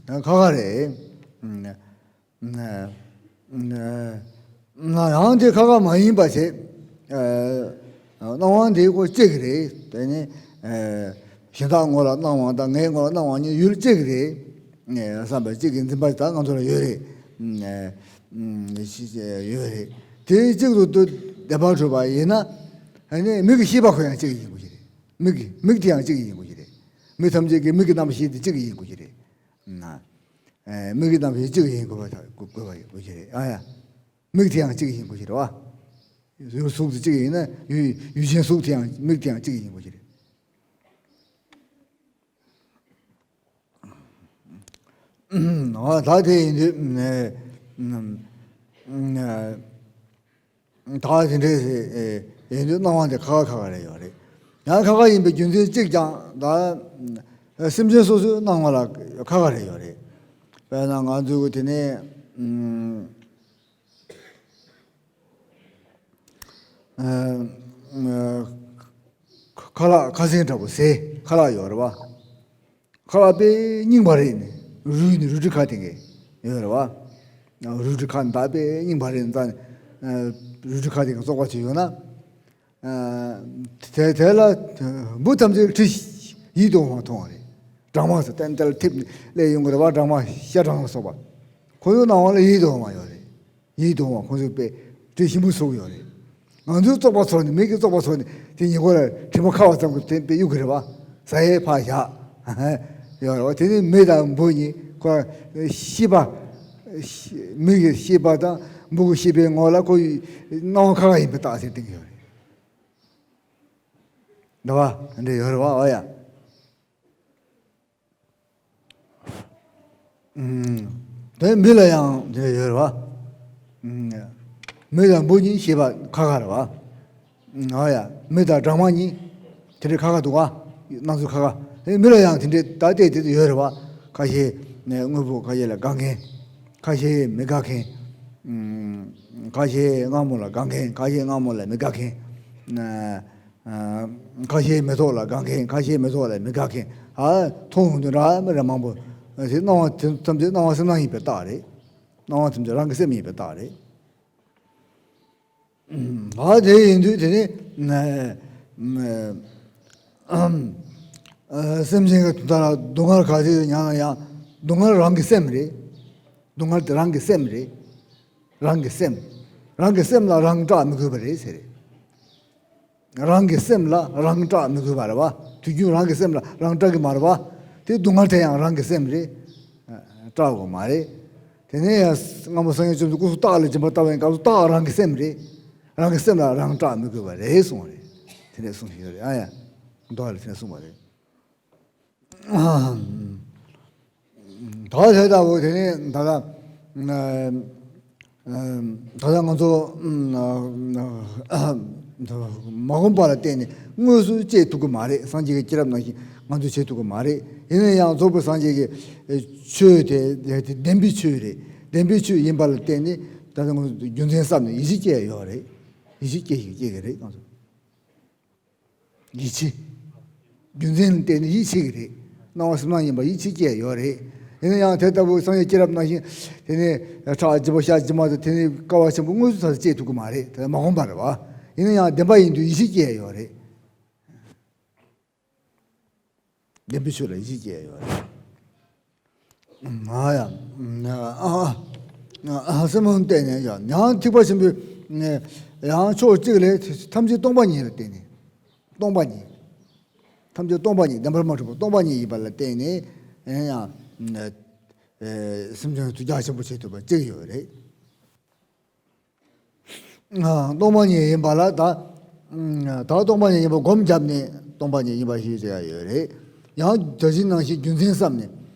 ཁ་ཁ་རེད། ཡང་དེ་ཁ་ཁ་མ་ཡིན་པ་བྱས། སྣང་བ་འདི་ཁོ་གཅིག་རེད། དེ་ནི་གཞན་དག་ངོ་ལ་སྣང་བ་དང་ངའི་ངོ་ལ་སྣང་བ་གཉིས་ཡུལ་གཅིག་རེད། བསམ་པ་གཅིག་གི་འཛིན་པ་ད་ང་ཚོ་ལ་ཡོད་རེད། ཡོད་རེད། དེ་གཅིག་ཏུ་བདེན་པར་གྲུབ་པ་ཡིན་ན། མིག་གི་ཤེས་པ་ཁོ་ཡང་གཅིག་ཡིན་དགོས་ཀྱི་རེད། མིག་གི་མིག་དེ་ཡང་གཅིག་ཡིན་དགོས་ཀྱི་རེད། མི་ཐམས་ཅད་ཀྱི་མིག་གི་རྣམ་ཤེས་དེ་གཅིག་ཡིན་དགོས་ཀྱི་རེད། ན། ཨེ། མིག་གི་རྣམ་ཤེས་གཅིག་ཡིན་དགོས་པ་དགོས་པ་ཡིན་དགོས་ཀྱི་རེད། ཨ་ཡ། མིག་དེ་ཡང་གཅིག་ཡིན་དགོས་ཀྱི་རེད་བ། ཡུལ་གཟུགས་དེ་གཅིག་ཡིན་ན་ཡུལ་ཡུལ་ཅན་གཟུགས་དེ་ཡང་མིག་དེ་ཡང་གཅིག་ཡིན་དགོས་ཀྱི་རེད། ཨ། ད་དེ་ཡིན་དུས། ཨ། ད་དེ་འདྲས་ཡིན་དུས་སྣང་བ་དེ་ཁ་ཁ་ཁ་ཁ་རེ་ཡོད་རེད། ཡང་ཁ་ཁ་ཡིན་པའི་རྒྱུ་མཚན་གཅིག་ཀྱང་ད་སེམས་ཅན་སོ་སོའི་སྣང་བ་ལ་ཁ་ཁ་རེ་ཡོད་རེད། དཔེར་ན་ང་ཚོས་དེ་ནས། ཨ། ཨ། ཁ་ལག་ཁ་སེང་འདྲ་པོ་ཟས་ཁ་ལག་ཡོད་རེད་བ། ཁ་ལག་དཔེ་རྙིང་པ་རེད་ནི། རུལ་ནི་རུལ་དྲི་ཁ་དེ་གས་ཡོད་རེད་བ། རུལ་དྲི་ཁ་འདི་དཔེ་རྙིང་པ་རེད། ད་རུལ་དྲི་ཁ་དེ་གས་བཙོག་པ་བྱས་ཡོད་ན། ཨ། དེ་དེ་ལ་འབུ་ཐམས་ཅད་དྲི་ཡིད་དུ་འོང་བ་མཐོང་བ་རེད། སྦྲང་མ་ཟེར་ཏན་ཏན་ཐིབས་སླེབས་ཡོང་གི་རེད་བ། སྦྲང་མ་ཤ་སྦྲང་ལ་སོགས་པ། ཁོ་ཚོའི་སྣང་བ་ལ་ཡིད་དུ་འོང་བ་ཡོད་རེད། ཡིད་དུ་འོང་བ་ཁོ་ཚོས་དཔེ་དྲི་ཞིམ་པོ་བཟོ་གི་ཡོད་རེད། ང་ཚོའི་བཙོག་པ་ཚོ་ནི། མིག་གི་བཙོག་པ་ཚོ་ནི་དེ་ཉེ་འཁོར་ལ་དྲི་མ་ཁ་བ་ཙམ་གྱིས་དེ་དཔེ་གཡུག་གི་རེད་བ། ཟ་ཡས་ཕར་བཞག་ཡོད་རེད་བ། དེ་ནི་མི་དང་འབུ་གཉིས་ཁོ་ཤེས་པ། མིག་གི་ཤེས་པ་དང་འབུ་གི་ཤེས་པའི་ངོ་ལ་ཁོ་སྣང་བ་ཁ་ཁ་ཡིན་པའི་རྟགས་ཟེར་བསྟན་གྱི་ཡོད་རེད། འདྲ་བ་འདྲ་ཡོད་རེད་བ། འོ་ཡ། ཨུམ། དེ་མི་ལ་ཡང་དེ་ཡོད་རེད་བ། ཨུམ། མི་དང་འབུ་གཉིས་ཤེས་པ་ཁ་ཁ་རེད་བ། ཨུམ། འོ་ཡ། མི་དང་སྦྲང་མ་གཉིས་དེ་འདྲའི་ཁ་ཁ་འདུག་བ། སྣང་ཚུལ་ཁ་ཁ། དེ་མི་ལ་ཡང་དེ་འདྲའི་ད་ལྟའི་དེ་ཡོད་རེད་བ། ཁ་ཤས་ནས་དངོས་པོ་ཁ་ཤས་ལ་དགའ་མཁན། ཁ་ཤས་མི་དགའ་མཁན། ཨུམ། ཁ་ཤས་མངར་མོ་ལ་དགའ་མཁན། ཁ་ཤས་མངར་མོ་ལ་མི་དགའ་མཁན། ཨ། ཁ་ཤས་མེ་ཏོག་ལ་དགའ་མཁན། ཁ་ཤས་མེ་ཏོག་ལ་མི་དགའ་མཁན། ཨ། མཐོང་ཡོང་དུས་འདྲ་མི་འདྲ་མང་པོ། དེ་སྣང་བ་དེ་ཐམས་ཅད་སྣང་བ་སེམས་སྣང་ཡིན་པའི་རྟགས་རེད། སྣང་བ་ཐམས་ཅད་རང་གི་སེམས་ཡིན་པའི་རྟགས་རེད། ཨ། དེ་ཡིན་དུས་དེ་ནི། ཨ། སེམས་ཅན་གྱི་དོན་དག་ལ་སྡུག་བསྔལ་ག་ཚོད་མྱངས་ན་ཡང་སྡུག་བསྔལ་རང་གི་སེམས་རེད། སྡུག་བསྔལ་དེ་རང་གི་སེམས་རེད། རང་གི་སེམས། རང་གི་སེམས་ལ་རང་སྐྲག་མི་དགོས་པ་རེད་ཟེར། རང་གི་སེམས་ལ་རང་སྐྲག་མི་དགོས་པ་རེད་བ། དུས་རྒྱུན་རང་གི་སེམས་ལ་རང་སྐྲག་གི་མ་རེད་བ། དེ་སྡུག་བསྔལ་དེ་ཡང་རང་གི་སེམས་རེད། སྐྲག་དགོས་མ་རེད། དེ་ནས་ཡང་སྔ་མོ་སངས་རྒྱས་བཅོམ་ལྡན་སྐུ་གཟུགས་སྟག་ལ་སྦྱིན་པ་བཏབ་པའི་སྐབས་སུ་སྟག་རང་གི་སེམས་རེད། རང་གི་སེམས་ལ་རང་སྐྲག་མི་དགོས་པ་རེད་གསུངས་པ་རེད། དེ་འདྲས་གསུངས་བཞིན་ཡོད་རེད། ཨ་ཡ། མདོ་ལ་དེ་འདྲས་གསུངས་པ་རེད། ད་དེ་ལྟ་བུ་དེ་ནི་ད་ལྟ། ད་ལྟ་ང་ཚོ་མ་གོམས་པ་ལ་བརྟེན་ནས་དངོས་སུ་སྐྱེ་ཐུབ་ཀྱི་མ་རེད། སངས་རྒྱས་ཀྱི་སྐྱེས་རབས་ནང་བཞིན་ང་ཚོས་བྱེད་ཐུབ་ཀྱི་མ་རེད། ཡིན་ན་ཡང་རྫོགས་པའི་སངས་རྒྱས་ཀྱི་ཆོས་དེ་དེ་བདེན་པའི་ཆོས་རེད། བདེན་པའི་ཆོས་ཡིན་པ་ལ་བརྟེན་ནས་ད་ལྟ་ང་ཚོ་རྒྱུ་མཚན་བསམ་ནས་ཡིད་ཆེས་སྐྱེ་ཡོད་རེད། ཡིད་ཆེས་སྐྱེ་ཞིག་སྐྱེ་གི་རེད་ང་ཚོ། ཡིད་ཆེས། རྒྱུ་མཚན་ལ་བརྟེན་ནས་ཡིད་ཆེས་ཀྱི་རེད། སྣང་བ་སེམས་སྣང་ཡིན་པ་ཡིད་ཆེས་སྐྱེ་ཡོད་རེད། ཡིན་ན་ཡང་དེ་ལྟ་བུ་སངས་རྒྱས་སྐྱེས་རབས་ནང་བཞིན་དེ་ནས་ཁྲག་ལྗིད་པོ་ཤ་ལྗིད་མ་དང་དེ་ནས་སྐལ་བ་ཆེན་པོ་དངོས་སུ་ཐར་སྐྱེ་ཐུབ་ཀྱི་མ་རེད། དེ་མ་འོངས་པ་རེད་བ། ཡིན་ན་ཡང་བདེན་པ་ཡིན་དུས་ཡིད་ཆེས་སྐྱེ་ཡོད་རེད། བདེན་པའི་ཆོས་ལ་ཡིད་ཆེས་སྐྱེ་ཡོད་རེད། ང་ཡང་། ཨ། ཨ། སེམས་ལ་བརྟེན་ནས་ཡང་ཡང་ཐེག་པ་ཆེན་པོའི་ཡང་ཕྱོགས་གཅིག་ལས་ཐམས་ཅད་སྟོང་པ་ཉིད་ལ་བརྟེན་ནས། སྟོང་པ་ཉིད། ཐམས་ཅད་སྟོང་པ་ཉིད། བདེན་པར་མ་གྲུབ་པ་སྟོང་པ་ཉིད་ཡིན་པ་ལ་བརྟེན་ནས་ཡང་སེམས་ཅན་དུ་རྒྱ་ཆེན་པོ་བྱེད་ཐུབ་པ་གཅིག་ཡོད་རེད། སྟོང་པ་ཉིད་ཡིན་པ་ལ་ད། ད་སྟོང་པ་ཉིད་ཡིན་པ་སྒོམ་བརྒྱབ་ནས་སྟོང་པ་ཉིད་ཡིན་པ་ཤེས་ཡ་ཡོད་རེད། ཡང་དེ་བཞིན་ནང་བཞིན་རྒྱུ་མཚན་བསམ་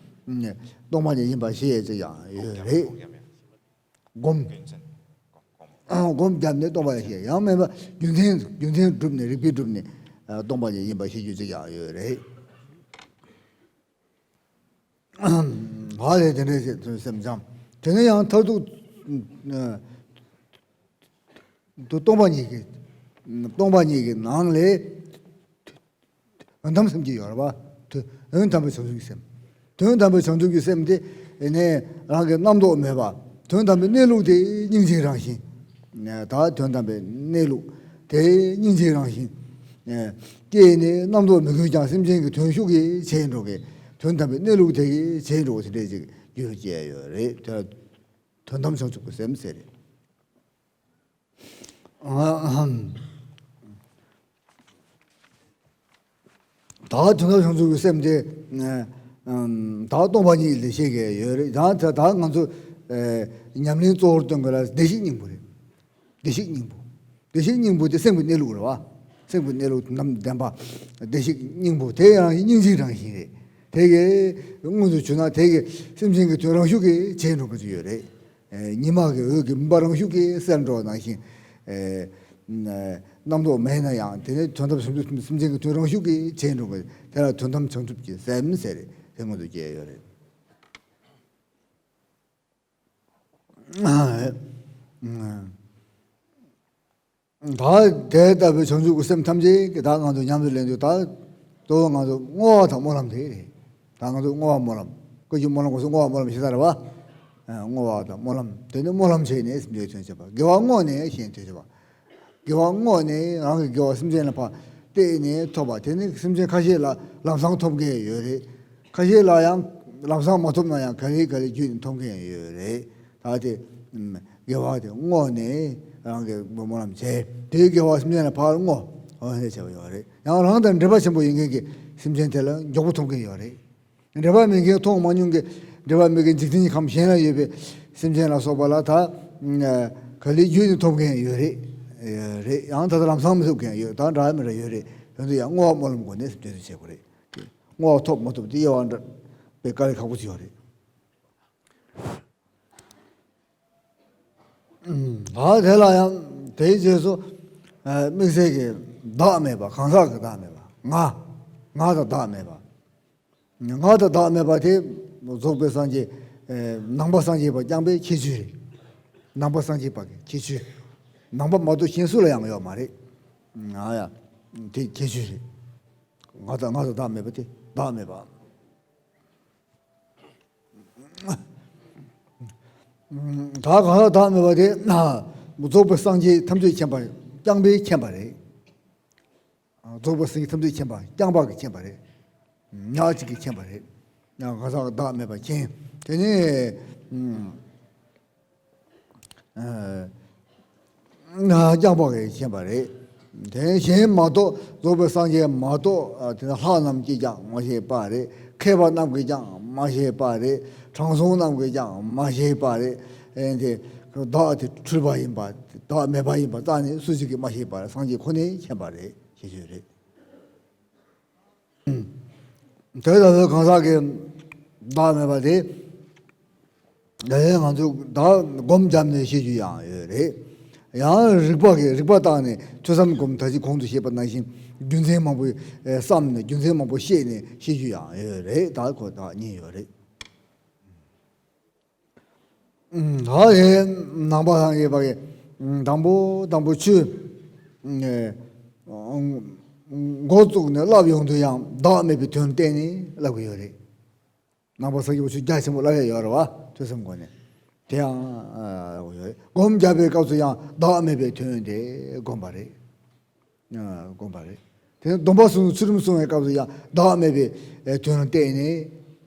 ནས་སྟོང་པ་ཉིད་ཡིན་པ་ཤེས་ཡ་ཅིག་ཡང་ཡོད་རེད། སྒོམ། རྒྱུ་མཚན། སྒོམ། སྒོམ་བརྒྱབ་ནས་སྟོང་པ་ཉིད་ཤེས། ཡང་མིན་པ་རྒྱུ་མཚན་རྒྱུ་མཚན་བསྒྲུབས་ནས། རིགས་པས་བསྒྲུབས་ནས་སྟོང་པ་ཉིད་ཡིན་པ་ཤེས་རྒྱུ་ཅིག་ཡང་ཡོད་རེད། ཧ་ལས་དེ་འདྲ་ཞིག་སེམས་ཙམ། དེ་ནས་ཡང་མཐར་ཐུག་ཏུ་སྟོང་པ་ཉིད་ཀྱི། སྟོང་པ་ཉིད་ཀྱི་ནང་ལས་དོན་དམ་སེམས་ཀྱི་ཡོད་རེད་པ། དོན་དམ་པའི་བྱང་ཆུབ་ཀྱི་སེམས། དོན་དམ་པའི་བྱང་ཆུབ་ཀྱི་སེམས་དེ་ནས་རང་གི་རྣམ་རྟོག་མེད་པ། དོན་དམ་པའི་གནས་ལུགས་དེ་སྙིང་རྗེའི་རང་བཞིན། ད་དོན་དམ་པའི་གནས་ལུགས་དེ་སྙིང་རྗེའི་རང་བཞིན། སྐྱེས་ནས་རྣམ་རྟོག་མི་འགོས་ཀྱང་། སེམས་ཅན་གྱི་དོན་ཤུགས་ཀྱིས་བྱས་འགྲོ་གི། དོན་དམ་པའི་གནས་ལུགས་དེ་གིས་བྱས་འགྲོ་གི། དེ་འདྲའི་ཅིག་རྒྱུད་ལ་སྐྱེས་ཡོད་རེད། དེ་ལ་དོན་དམ་བྱང་ཆུབ་ཀྱི་སེམས་ཟེར་རེད། ཨ་ཧམ། ད་དོན་དམ་བྱང་ཆུབ་ཀྱི་སེམས་དེ། ཨ་ཨམ། ད་སྟོང་པ་ཉིད་ལ་བཤད་ཀྱི་ཡོད་རེད། ད་ད་ད་ང་ཚོ་ཨེ་ཉམས་ལེན་གཙོ་བོར་སྟོན་དགོས་ལ། བདེ་གཤེགས་སྙིང་པོ་རེད། བདེ་གཤེགས་སྙིང་པོ། བདེ་གཤེགས་སྙིང་པོ་དེ་སེམས་ཀྱི་གནས་ལུགས་རེད་པ། སེམས་ཀྱི་གནས་ལུགས་དོན་དམ་བདེན་པ། བདེ་གཤེགས་སྙིང་པོ་དེ་ཡང་སྙིང་རྗེའི་རང་བཞིན་རེད། དེ་གི་དངོས་སུ་གྱུར་ན་དེ་གི་སེམས་ཅན་གྱི་དོན་རང་ཤུགས་ཀྱིས་བྱས་འགྲོ་གི་ཡོད་རེད། ཨེ་ཉི་མ་གི་འོད་ཀྱིས་མུན་པ་རང་ཤུགས་ཀྱིས་སེལ་འགྲོ་བ་ནང་བཞིན། ཨེ་རྣམ་རྟོག་མེད་ན་ཡང་དེ་ནི་དོན་དམ་བྱང་ཆུབ་སེམས་ཅན་གྱི་དོན་རང་ཤུགས་ཀྱིས་བྱས་འགྲོ་གི། དེ་ལ་དོན་དམ་བྱང་ཆུབ་ཀྱི་སེམས་ཟེར་རེད། དེ་སྔོན་དུ་བསྐྱལ་ཡོད་རེད། ད་དེ་ལྟ་བུའི་བྱང་ཆུབ་ཀྱི་སེམས་ཐམས་ཅད་ཀྱི་ད་ང་ཚོ་ཉམས་སུ་ལེན་དུས། ད་གཙོ་བོ་ང་ཚོ་བསྔོ་བ་དང་སྨོན་ལམ་དེ་རེད། ད་ང་ཚོ་བསྔོ་བ་སྨོན་ལམ། བསྐུལ་རྒྱུ་སྨོན་ལམ་སྐོར་སུ་བསྔོ་བ་སྨོན་ལམ་ཞེས་བྱ་བ་རེད་པ། ཨ་བསྔོ་བ་དང་སྨོན་ལམ། དེ་ནི་སྨོན་ལམ་བྱས་ནས་སེམས་ཅན་དོན་བྱེད་པ། དགེ་བ་བསྔོས་ནས་གཞན་དོན་བྱེད་པ། དགེ་བ་བསྔོས་ནས་རང་གི་དགེ་བ་སེམས་ཅན་ལ་ཕར་གཏད་ནས་ཐོབ་པ། དེ་ནི་སེམས་ཅན་ཁ་ཤས་ལ་ལམ་སང་ཐོབ་མཁན་ཡོད་རེད། ཁ་ཤས་ལ་ཡང་ལམ་སང་མ་ཐོབ་ན་ཡང་ག་ལེ་ག་ལེ་བརྒྱུད་ནས་ཐོབ་མཁན་ཡོད་རེད། ད་དེ་ཨམ་དགེ་བ་དེ་བསྔོས་ནས་རང་གི་སྨོན་ལམ་བྱས། དེའི་དགེ་བ་སེམས་ཅན་ལ་ཕར་བསྔོ། འོ་དེ་བྱས་པ་ཡོད་རེད། ཡང་རང་དང་འབྲེལ་བ་ཆེན་པོ་ཡིན་མཁན་གྱི་སེམས་ཅན་དེ་ལ་མགྱོགས་པོ་ཐོབ་མཁན་ཡོད་རེད། འབྲེལ་བ་མེད་མཁན་མཐོང་མ་མྱོང་གི། འབྲེལ་བ་མེད་མཁན་འཇིག་རྟེན་གྱི་ཁམས་གཞན་ལ་ཡོད་པའི་སེམས་ཅན་ལ་སོགས་པ་ལ་ད་ག་ལེ་བརྒྱུད་ནས་ཐོབ་མཁན་ཡོད་རེད། ཡོད་རེད། ཡང་ད་ལྟ་ལམ་སང་མི་ཐོབ་མཁན་ཡོད། ད་འདྲ་མི་འདྲ་ཡོད་རེད། དོན་དུ་ཡང་བསྔོ་བ་སྨོན་ལམ་སྒོ་ནས་འདྲེན་བྱེད་དགོས་རེད། བསྔོ་བ་ཐོབ་མ་ཐོབ་དེ་དབྱེ་བ་འདྲ་དཔེ་དཀའ་ལས་ཁག་པོ་ཅིག་ཡོད་རེད། ཨུམ། ད་དེ་ལ་ཡང་དེའི་རྗེས་སུ་ཨ་དམིགས་བསལ་གྱི་བདག་མེད་པ། གང་ཟག་གི་བདག་མེད་པ། ང་། ང་དང་བདག་མེད་པ། ང་དང་བདག་མེད་པ་དེ་རྫོགས་པའི་སངས་རྒྱས། ཨེ་ནང་པ་སངས་རྒྱས་པ་རྐྱང་པའི་ཁྱད་ཆོས་རེད། ནང་པ་སངས་རྒྱས་པ་གི་ཁྱད་ཆོས། ནང་པ་མ་གཏོགས་གཞན་སུ་ལ་ཡང་ཡོད་མ་རེད། ང་ཡ་དེ་ཁྱད་ཆོས་རེད། ང་དང་ང་དང་བདག་མེད་པ་དེ་བདག་མེད་པ། ད་གང་ཟག་བདག་མེད་པ་དེ་རྫོགས་པའི་སངས་རྒྱས་ཐམས་ཅད་མཁྱེན་པ་རྐྱང་པས་མཁྱེན་པ་རེད། རྫོགས་པའི་སངས་རྒྱས་ཐམས་ཅད་མཁྱེན་པ་རྐྱང་པ་གིས་མཁྱེན་པ་རེད། ཉག་གཅིག་གིས་མཁྱེན་པ་རེད། ཡང་གང་ཟག་བདག་མེད་པ་མཁྱེན། དེ་ནས་ཨ་རྐྱང་པ་གིས་མཁྱེན་པ་རེད། དེ་གཞན་མ་གཏོགས། རྫོགས་པའི་སངས་རྒྱས་མ་གཏོགས་ཨ་དེ་ལྷ་རྣམས་ཀྱིས་ཀྱང་མ་ཤེས་པ་རེད། མཁས་པ་རྣམས་ཀྱིས་ཀྱང་མ་ཤེས་པ་རེད། དྲང་སྲོང་རྣམས་ཀྱིས་ཀྱང་མ་ཤེས་པ་རེད། ཨེ་དེ་བདག་དེ་འཁྲུལ་པ་ཡིན་པ། བདག་མེད་པ་ཡིན་པ་རྩ་ནས་སུ་ཞིག་གིས་མ་ཤེས་པར་སངས་རྒྱས་ཁོ་ནས་མཁྱེན་པ་རེད། ཞེས་ཞུས་རེད། དེ་ལྟ་བུའི་གང་ཟག་གི་བདག་མེད་པ་དེ། ཨེ་ང་ཚོས་བདག་སྒོམ་བརྒྱབ་ནས་ཤེས་རྒྱུ་ཡང་ཡོད་རེད། ཡང་རིགས་པ་གིས་རིགས་པ་བརྟགས་ནས་ཐོས་བསམ་སྒོམ། ད་ཅི་གོང་དུ་བཤད་པ་ནང་བཞིན་རྒྱུ་མཚན་མང་པོ་བསམ་ནས། རྒྱུ་མཚན་མང་པོ་བཤད་ནས་ཤེས་རྒྱུ་ཡང་ཡོད་རེད། ད་ཁོ་ཐག་ཉེ་ཡོད་རེད། ད་དེ་ནང་པ་སངས་རྒྱས་པ་གི་དང་པོ་དང་པོ་ཆོས་འགོ་བཙུགས་ནས་བསླབ་ཡོང་དུས་ཡང་བདག་མེད་པའི་དོན་བསྟན་ནས་བསླབ་ཀྱི་ཡོད་རེད། ནང་པ་སངས་རྒྱས་པ་ཆོས་རྒྱ་ཆེན་པོ་བསླབ་ཡ་ཡོད་རེད་བ། ཐོས་བསམ་སྒོ་ནས། དེ་ཡང་ཡོད་རེད། སྒོམ་བརྒྱབ་པའི་སྐབས་སུ་ཡང་བདག་མེད་པའི་དོན་དེ་བསྒོམ་པ་རེད། ཨ་བསྒོམ་པ་རེད། དེ་ནས་སྡོམ་པ་གསུམ་ཚུལ་ཁྲིམས་སྲུང་བའི་སྐབས་སུ་ཡང་བདག་མེད་པའི་དོན་བསྟན་ནས་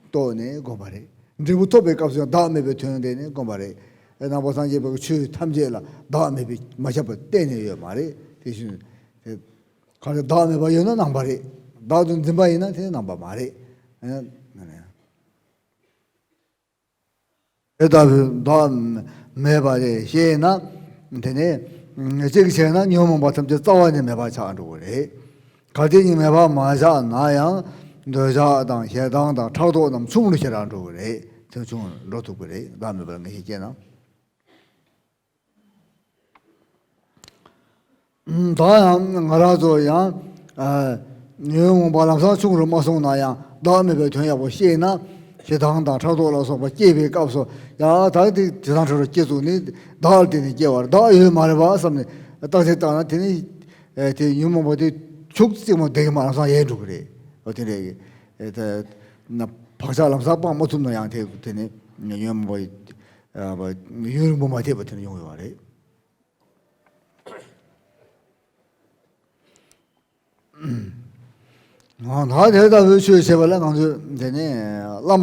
རྟོགས་ནས་བསྒོམ་པ་རེད། འབྲས་བུ་ཐོབ་པའི་སྐབས་སུ་ཡང་བདག་མེད་པའི་དོན་བསྟན་ནས་བསྒོམ་པ་རེད། ནང་པ་སངས་རྒྱས་པའི་ཆོས་ཐམས་ཅད་ལ་བདག་མེད་པའི་མ་ཁྱབ་པ་གཏན་ནས་ཡོད་མ་རེད། དེ་བཞིན་དེ་ག་རེ་བདག་མེད་པ་ཡོད་ན་ནང་པ་རེད། བདག་ཏུ་འཛིན་པ་ཡིན་ན་དེ་ནང་པ་མ་རེད། ཨ་ནི། དེ་ལྟ་བུའི་བདག་མེད་པ་རེད་ཤེས་ན། དེ་ནས་གཅིག་བྱས་ན་ཉོན་མོངས་པ་ཐམས་ཅད་རྩ་བ་ནས་མེད་པ་ཆགས་འགྲོ་གི་རེད། གལ་ཏེ་ནི་མེད་པར་མ་ཆགས་ན་ཡང་། འདོད་ཆགས་དང་ཞེ་སྡང་དང་ཕྲག་དོག་རྣམས་ཆུང་རུ་ཞེ་དྲག་འགྲོ་གི་རེད། དེ་ཆུང་རུ་འགྲོ་ཐུབ་ཀྱི་རེད། བདག་མེད་པར་ངེས་ཤེས་སྐྱེས་ན། ད་ཡང་ང་རང་ཚོ་ཡང་ཨ་ཉོན་མོངས་པ་ལམ་སང་ཆུང་རུ་མ་སོང་ན་ཡང་བདག་མེད་པའི་དོན་ཡག་པོ་ཤེས་ན། ཞེ་སྡང་དང་ཕྲག་དོག་ལ་སོགས་པ་སྐྱེས་པའི་སྐབས་སུ་ཡང་ད་དེ་ཞེ་སྡང་ཕྲག་དོག་སྐྱེ་ཚུགས་ནི་བདག་ལ་བརྟེན་ནས་སྐྱེ་བར་བདག་ཡོད་མ་རེད་པ་བསམ་ནས་བརྟག་དཔྱད་བཏང་ན། དེ་ནི་ཨ་དེ་ཉོན་མོངས་པ་དེ་ཁྱུག་ཙམ་མོ་བསྡད་ཀྱི་མ་རེད། ལམ་སང་ཡལ་འགྲོ་གི་རེད། འོ་དེ་འདྲ་གི་ཨ་ད་ན་བག་ཆགས་ལམ་སང་སྤང་མ་ཐུབ་ན་ཡང་དེ་དེ་ནི་ཉོན་མོངས་པ་ཨ་ཡུན་རིང་པོ་མ་ཐེབས་པ་དེ་ནི་ཡོང་ཡོད་པ་རེད། ད་དེ་ལྟ་བུའི་ཆོས་བྱེད་པ་ལ་ང་ཚོས་དེ་ནས་བླ་མ་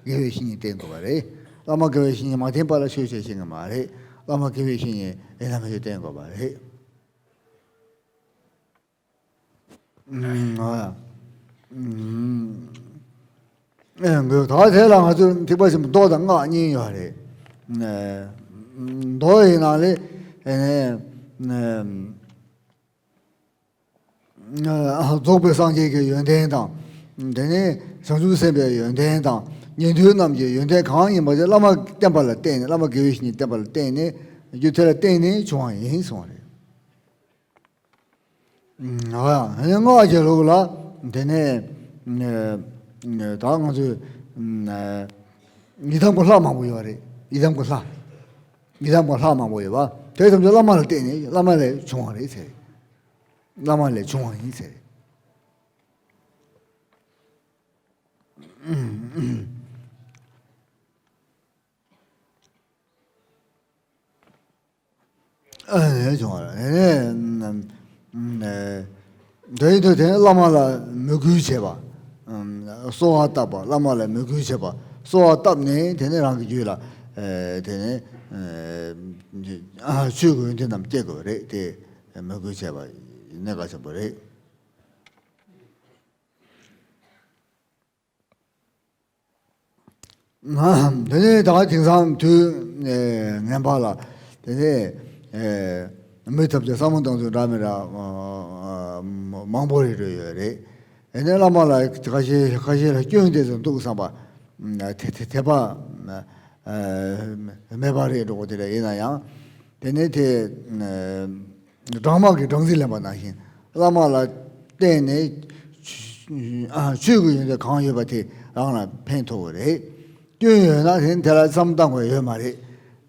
དགེ་བའི་བཤེས་གཉེན་བསྟེན་དགོས་པ་རེད། བླ་མ་དགེ་བའི་བཤེས་གཉེན་མ་བསྟེན་པ་ལ་ཆོས་བྱེད་ཤེས་ཀྱི་མ་རེད། བླ་མ་དགེ་བའི་བཤེས་གཉེན་ཡིན་ན་མི་ཆོས་བསྟེན་དགོས་པ་རེད། ཨ་ཨ་དགོས། ད་དེ་ལ་ང་ཚོས་ཐེག་པ་ཆེན་པོ་མདོ་དང་སྔགས་གཉིས་ཡོད་རེད། ཨ་མདོ་ཡི་ནང་ལས་ཨ་ནས་ཨ་རྫོགས་པའི་སངས་རྒྱས་ཀྱི་ཡོན་ཏན་དང་། དེ་ནས་བྱང་ཆུབ་སེམས་དཔའི་ཡོན་ཏན་དང་། ཉན་ཐོས་རྣམས་ཀྱི་ཡོན་ཏན་གང་ཡིན་པ་དེ་བླ་མ་བསྟེན་པ་ལ་བརྟེན་ནས། བླ་མ་དགེ་བའི་བཤེས་གཉེན་བསྟེན་པ་ལ་བརྟེན་ནས་རྒྱུ་དེ་ལ་བརྟེན་ནས་བྱུང་བ་ཡིན་གསུངས་པ་རེད། ཨ་ཡ་སྔགས་ཀྱི་ལུགས་ལ་དེ་ནས་ཨ་ད་ང་ཚོས་ཨ་ཡི་དམ་གྱི་ལྷ་མང་པོ་ཡོད་རེད། ཡི་དམ་གྱི་ལྷ། ཡི་དམ་གྱི་ལྷ་མང་པོ་ཡོད་པ་དེ་ཐམས་ཅད་བླ་མ་ལ་བརྟེན་ནས་བླ་མ་ལས་བྱུང་བ་རེད་ཟེར། བླ་མ་ལས་བྱུང་བ་ཡིན་ཟེར། ཨ་ནི་བྱུང་བ་རེད། ཨ་ནི་ཨ་དེ་ཡིན་དུས་དེ་ནི་བླ་མ་ལ་མོས་གུས་བྱེད་པ། ཨ་གསོལ་བ་བཏབ་པ། བླ་མ་ལ་མོས་གུས་བྱེད་པ། གསོལ་བ་བཏབ་ནས་དེ་ནི་རང་གི་རྒྱུད་ལ་ཨ་དེ་ནི་ཨ་ཆོས་ཀྱི་ཡོན་ཏན་རྣམས་སྐྱེ་དགོས་རེད། དེ་མོས་གུས་བྱེད་པ་གནད་འགག་ཆེན་པོ་རེད། དེ་ནས་ད་དེང་སང་དུས་ངན་པ་ལ་དེ་ནས་མི་ཐམས་ཅད་བསམ་བློ་བཏང་ཚུལ་འདྲ་མི་འདྲ་མང་པོ་རེ་རེ་ཡོད་རེད། དེ་ནས་བླ་མ་ལ་ཁ་ཤས་ཁ་ཤས་ལ་སྐྱོན་དེ་ཚོ་འདུག་བསམ་པ་དེ་དེ་དད་པ་མེད་པ་རེད་འགྲོ་གི། དེ་འདྲ་ཡིན་ན་ཡང་དེ་ནས་དེ། སྦྲང་མ་གིས་སྦྲང་རྩི་ལེན་པ་ནང་བཞིན་བླ་མ་ལ་བརྟེན་ནས་ཆོས་ཀྱི་ཡོན་ཏན་གང་ཡོད་པ་དེ་རང་ལ་ཕན་ཐོགས་ཀྱི་རེད། སྐྱོན་ཡོད་ན་དེ་དེ་ལ་བསམ་བཏང་དགོས་ཡོད་མ་རེད།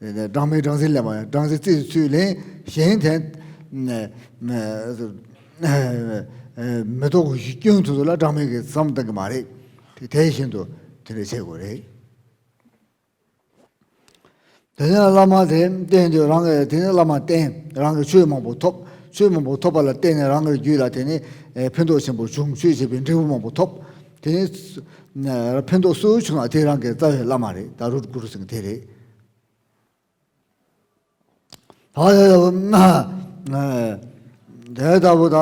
སྦྲང་མས་སྦྲང་རྩི་ལེན་པ་ཡང་སྦྲང་རྩི་རྩི་ཚུལ་ལེན། གཞན་དེ་མེ་ཏོག་གི་སྐྱོན་དེ་ཚོ་ལ་སྦྲང་མས་གིས་བསམ་བཏང་གི་མ་རེད། དེ་བཞིན་དུ་དེ་འདྲ་བྱེད་དགོས་རེད། དེ་ནས་བླ་མ་དེ་བསྟེན་དུས་རང་གི་དེ་ནས་བླ་མ་བསྟེན། རང་གི་ཆོས་མང་པོ་ཐོབ། ཆོས་མང་པོ་ཐོབ་པ་ལ་བརྟེན་ནས་རང་གི་རྒྱུད་ལ་དེ་ནས་ཕན་ཐོགས་ཆེན་པོ་བྱུང་། ཆོས་བྱེད་པའི་འབྲས་བུ་མང་པོ་ཐོབ། དེ་ནས་ཕན་ཐོགས་སུ་བྱུང་ན་དེ་རང་གི་རྩ་བའི་བླ་མ་རེད། ད་རུ་གུ་རུ་ཟེར་མཁན་དེ་རེད། ད་དེ་ལྟ་བུ་དེ་ལྟ་བུ་ད་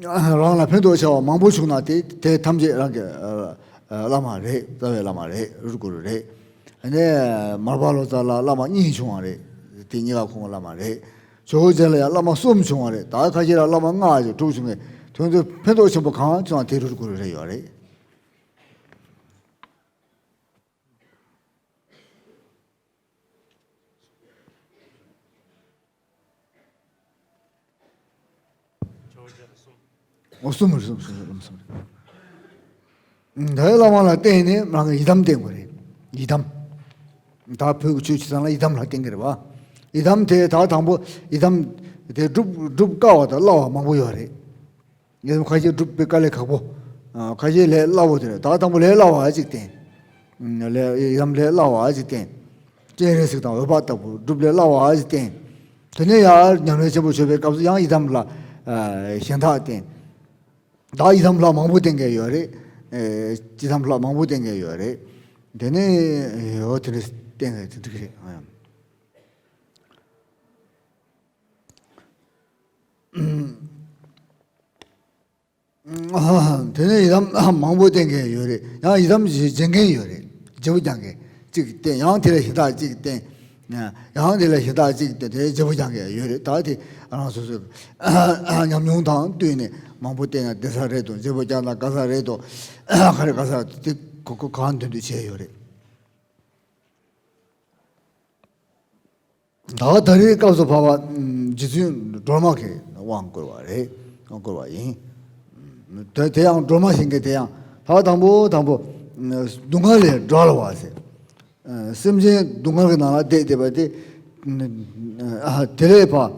རང་ལ་ཕན་ཐོགས་ཆེ་བ་མང་པོ་བྱུང་ན་དེ་དེ་ཐམས་ཅད་རང་གི་བླ་མ་རེད། རྩ་བའི་བླ་མ་རེད། རུ་གུ་རུ་རེད། ཨ་ནི་མར་པ་ལོ་ཙཱ་ལ་བླ་མ་གཉིས་བྱུང་བ་རེད། དེ་གཉིས་ཀ་ཁོང་གི་བླ་མ་རེད། ཇོ་བོ་རྗེ་ལ་ཡང་བླ་མ་གསུམ་བྱུང་བ་རེད། ད་ཁ་ཤས་ལ་བླ་མ་ལྔ་ཡང་དྲུག་བྱུང་བས་དོན་དུ་ཕན་ཐོགས་ཆེན་པོ་གང་བྱུང་བ་དེ་རུ་གུ་རུ་རེད་ཡོད་རེད། ཨོ་གསུམ་རེད། གསུམ་གསུམ་གསུམ་གསུམ་རེད། ད་བླ་མ་ལ་བརྟེན་ནས་རང་གི་ཡི་དམ་བསྟེན་དགོས་རེད། ཡི་དམ། ད་བོད་ཀྱི་ཆོས་བྱེད་སྟངས་ལ་ཡི་དམ་ལ་བརྟེན་གྱི་རེད་བ། ཡི་དམ་དེ་ད་དང་པོ་ཡི་དམ་དེ་སྒྲུབ་སྒྲུབ་དཀའ་བ་དང་སླ་བ་མང་པོ་ཡོད་རེད། ཡི་དམ་ཁ་ཤས་སྒྲུབ་པའི་དཀའ་ལས་ཁག་པོ། ཁ་ཤས་ལས་སླ་བོ་དེ་རེད། ད་དང་པོ་ལས་སླ་བ་ཅིག་བསྟེན། ལས་ཡི་དམ་ལས་སླ་བ་ཅིག་བསྟེན། སྤྱན་རས་གཟིགས་དང་འོད་དཔག་ལྟ་བུ་སྒྲུབ་ལས་སླ་བ་ཅིག་བསྟེན། དེ་ནས་ཡང་ཉམས་ལེན་ཆེན་པོ་བྱེད་པའི་སྐབས་སུ་ཡང་ཡི་དམ་ལ་གཞན་དག་བསྟེན། ད་ཡི་དམ་ལྷ་མང་པོ་བསྟེན་མཁན་ཡོད་རེད། ཡི་དམ་ལྷ་མང་པོ་བསྟེན་མཁན་ཡོད་རེད། དེ་ནས་འོ་དེ་འདྲ་བསྟེན་མཁན་དེ་འགྲིག་རེད། དེ་ནས་ཡི་དམ་མང་པོ་བསྟེན་མཁན་ཡོད་རེད། ཡང་ཡི་དམ་བྱེད་མཁན་ཡོད་རེད། བརྗེ་པོ་རྒྱག་མཁན་གཅིག་བསྟེན། ཡང་དེ་ལས་གཞན་དག་གཅིག་བསྟེན། ཡང་དེ་ལས་གཞན་དག་གཅིག་བསྟེན། དེ་བརྗེ་པོ་རྒྱག་མཁན་ཡོད་རེད། ད་དེ་རང་སོ་སོའི་ཉམས་མྱོང་དང་བསྟུན་ནས་མང་པོ་བསྟེན་ན་བདེ་ས་རེད་དོ། བརྗེ་པོ་རྒྱག་ན་དགའ་ས་རེད་དོ། ག་རེ་དགའ་ས་དེ་གོ་གོ་གང་འདོད་འདོད་བྱས་ཡོད་རེད། ད་ད་རེས་སྐབས་སུ་བབ་པ་རྗེ་བཙུན་སྒྲོལ་མ་གི་དབང་བསྐུར་བ་རེད། དབང་བསྐུར་བ་ཡིན། དེ་དེ་ཡང་སྒྲོལ་མ་ཞིག་གིས་དེ་ཡང་ད་དང་པོ་དང་པོ་སྡུག་བསྔལ་ལས་སྒྲོལ་བ་ཟེར། སེམས་ཅན་སྡུག་བསྔལ་གྱི་ནང་ལ་བསྡད་བསྡད་པ་དེ། དེ་ལས་ཕར་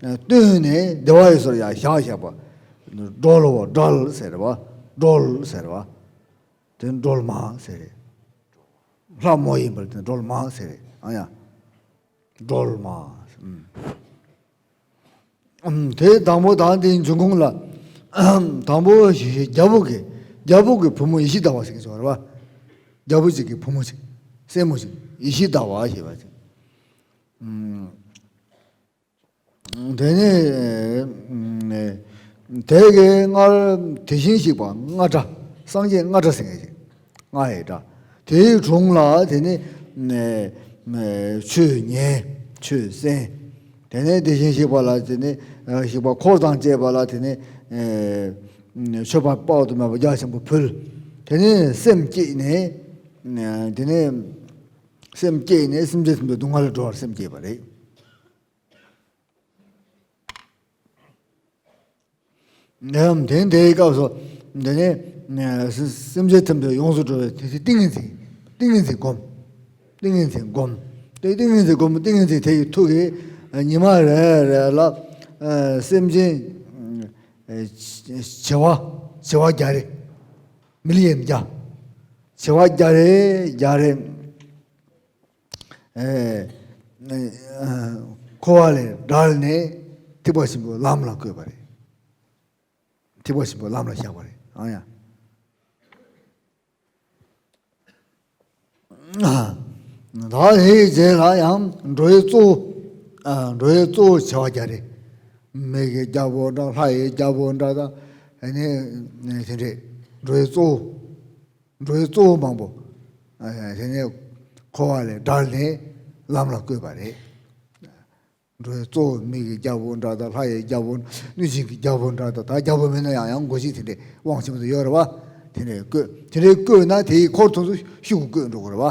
བཏོན་ནས་བདེ་བ་ཡི་སར་ཡར་བཞག་བཞག་པ། སྒྲོལ་བ་སྒྲོལ་ཟེར་བ། སྒྲོལ་ཟེར་བ། དེ་སྒྲོལ་མ་ཟེར་རེད། ལྷ་མོ་ཡིན་པར་དེ་སྒྲོལ་མ་ཟེར་རེད། ཨ་ཡ། སྒྲོལ་མ། ཨུམ། ཨུམ། དེ་དང་པོ་དང་དེའི་འབྱུང་ཁུངས་ལ། དང་པོ་རྒྱལ་པོ་གི། རྒྱལ་པོ་གི་བུ་མོ་ཡེ་ཤེས་ཟླ་བ་ཟེར་གྱི་ཡོད་རེད་པ། རྒྱལ་པོ་ཅིག་གི་བུ་མོ་ཅིག་སྲས་མོ་ཅིག་ཡེ་ཤེས་ཟླ་བ་ཞེས་པ་ཅིག་ཨུམ། དེ་ནས་དེ་གའི་སྔར་དེ་བཞིན་གཤེགས་པ་ལྔ་སྒྲ། སངས་རྒྱས་ལྔ་སྒྲ་ཟེར་མཁན་ཞིག་ལྔ་ཡི་སྒྲ། དེའི་དྲུང་ལ་དེ་ནས་ཆོས་ཉན། ཆོས་གསན། དེ་ནས་དེ་བཞིན་གཤེགས་པ་ལ་དེ་ནས་གཤེགས་པ་འཁོར་དང་བཅས་པ་ལ་དེ་ནས་མཆོད་པ་དཔག་ཏུ་མེད་པ་རྒྱ་ཆེན་པོ་ཕུལ། དེ་ནས་སེམས་བསྐྱེད་ནས། དེ་ནས་སེམས་བསྐྱེད་ནས་སེམས་ཅན་ཐམས་ཅད་སྡུག་བསྔལ་ལས་སྒྲོལ་བར་སེམས་བསྐྱེད་པ་རེད། ནའང་དེ་དེའི་སྐབས་སུ་འདི་ནི་སེམས་ཅན་ཐམས་ཅད་ཡོངས་སུ་གྲོལ་བའི་དེ་ཏིང་ངེ་འཛིན། ཏིང་ངེ་འཛིན་སྒོམ། ཏིང་ངེ་འཛིན་སྒོམ། དེ་ཏིང་ངེ་འཛིན་སྒོམ། ཏིང་ངེ་འཛིན་དེ་ཡི་མཐུ་གིས་ཉི་མ་རེ་རེ་ལ་སེམས་ཅན་བྱེ་བ་བྱེ་བ་བརྒྱ་རེ། མི་ལི་ཡན་བརྒྱ། བྱེ་བ་བརྒྱ་རེ་བརྒྱ་རེ། འཁོར་བ་ལས་བསྒྲལ་ནས་ཐེག་པ་ཆེན་པོའི་ལམ་ལ་བཀོད་པ་རེད། ཐེག་པ་ཆེན་པོའི་ལམ་ལ་བཞག་པ་རེད། ཨང་ཡ། ད་དེའི་རྗེས་ལ་ཡང་འགྲོ་བའི་གཙོ་བོ། འགྲོ་བའི་གཙོ་བོ་བྱེ་བ་བརྒྱ་རེད། མི་གི་རྒྱལ་པོ་འདྲ། ལྷ་ཡི་རྒྱལ་པོ་འདྲ་དང་། ཨ་ནི་དེ་འདྲས་འགྲོ་བའི་གཙོ་བོ། འགྲོ་བའི་གཙོ་བོ་མང་པོ། དེ་ནས་འཁོར་བ་ལས་བསྒྲལ་ནས་ལམ་ལ་བཀོད་པ་རེད། འགྲོ་བའི་གཙོ་བོ་མི་གི་རྒྱལ་པོ་འདྲ་དང་། ལྷ་ཡི་རྒྱལ་པོ། གནོད་སྦྱིན་གྱི་རྒྱལ་པོ་འདྲ་དང་། ད་རྒྱལ་པོ་མིན་ན་ཡང་ཡང་སྒོ་ཅིག་དེ་འདྲའི་དབང་ཆེན་པོ་དེ་ཡོད་རེད་བ། དེ་འདྲའི་བཀོད། དེ་འདྲའི་བཀོད་ན་དེའི་འཁོར་དེ་ཚོ་ཤུགས་ཀྱིས་བཀོད་འགྲོ་གི་རེད་བ།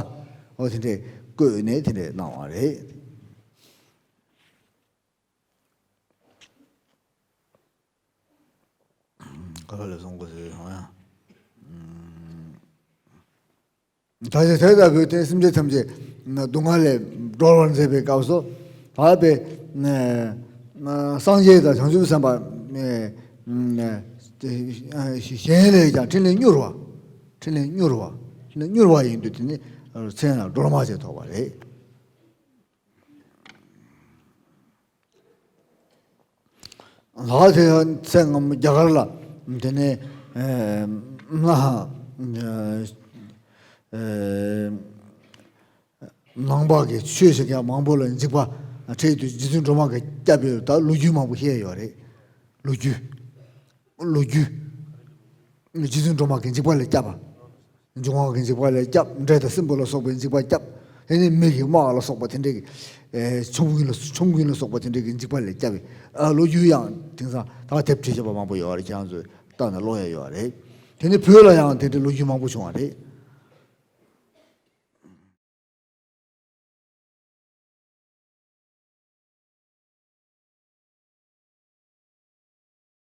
འོ་དེ་འདྲའི་བཀོད་ནས་དེ་འདྲའི་གནང་བ་རེད། ག་ལ་ལས་སོང་གོ་ཟེར་ཡང་ཡང་། ད་ཆ་དེ་ལྟ་བུའི་སྟེང་སེམས་ཅན་ཐམས་ཅད་སྡུག་བསྔལ་ལས་སྒྲོལ་བར་མཛད་པའི་སྐབས་སུ། ད་པའི་སངས་རྒྱས་དང་བྱང་ཆུབ་སེམས་དཔའ་གཞན་ལས་ཀྱང་ཕྲིན་ལས་མྱུར་བ། ཕྲིན་ལས་མྱུར་བ། ཕྲིན་ལས་མྱུར་བ་ཡིན་དུས་དེ་ནི་མཚན་ལ་སྒྲོལ་མ་ཞེས་ཐོགས་པ་རེད། ལྷག་དེ་ཚེ་སྔ་མོ་རྒྱ་གར་ལ་དེ་ནས་ཨེ་ཨེ་ཨེ་ནང་པ་གི་ཆོས་བཤད་མཁན་མང་པོ་ལ་འཇིགས་པ་འཕྲད་དུས་རྗེ་བཙུན་སྒྲོལ་མ་གིས་བསྐྱབས་ཡོད། ད་ལོ་རྒྱུས་མང་པོ་བཤད་ཡོད་རེད། ལོ་རྒྱུས། ལོ་རྒྱུས། རྗེ་བཙུན་སྒྲོལ་མ་གིས་འཇིགས་པ་ལས་བསྐྱབས་པ། འབྱུང་བ་གི་འཇིགས་པ་ལས་བསྐྱབས། འདྲེ་དང་སྲིན་པོ་ལ་སོགས་པའི་འཇིགས་པ་བསྐྱབས། དེ་ནས་མི་གི་དམག་ལ་སོགས་པ་དེ་འདྲའི་གི་ཨེ་ཆོམ་རྐུན་ལ་ཆོམ་རྐུན་ལ་སོགས་པ་དེ་འདྲའི་གི་འཇིགས་པ་ལས་བསྐྱབས་པའི་ཨ་ལོ་རྒྱུས་ཡང་དེང་སང་ད་དེབ་བྲིས་བཞག་པ་མང་པོ་ཡོད་རེད། ཁྱེད་རང་ཚོས་ལྟ་ན་ཀློག་ཡ་ཡོད་རེད། དེ་ནས་བོད་ལ་ཡང་དེ་འདྲའི་ལོ་རྒྱུས་མང་པོ་བྱུང་བ་རེད།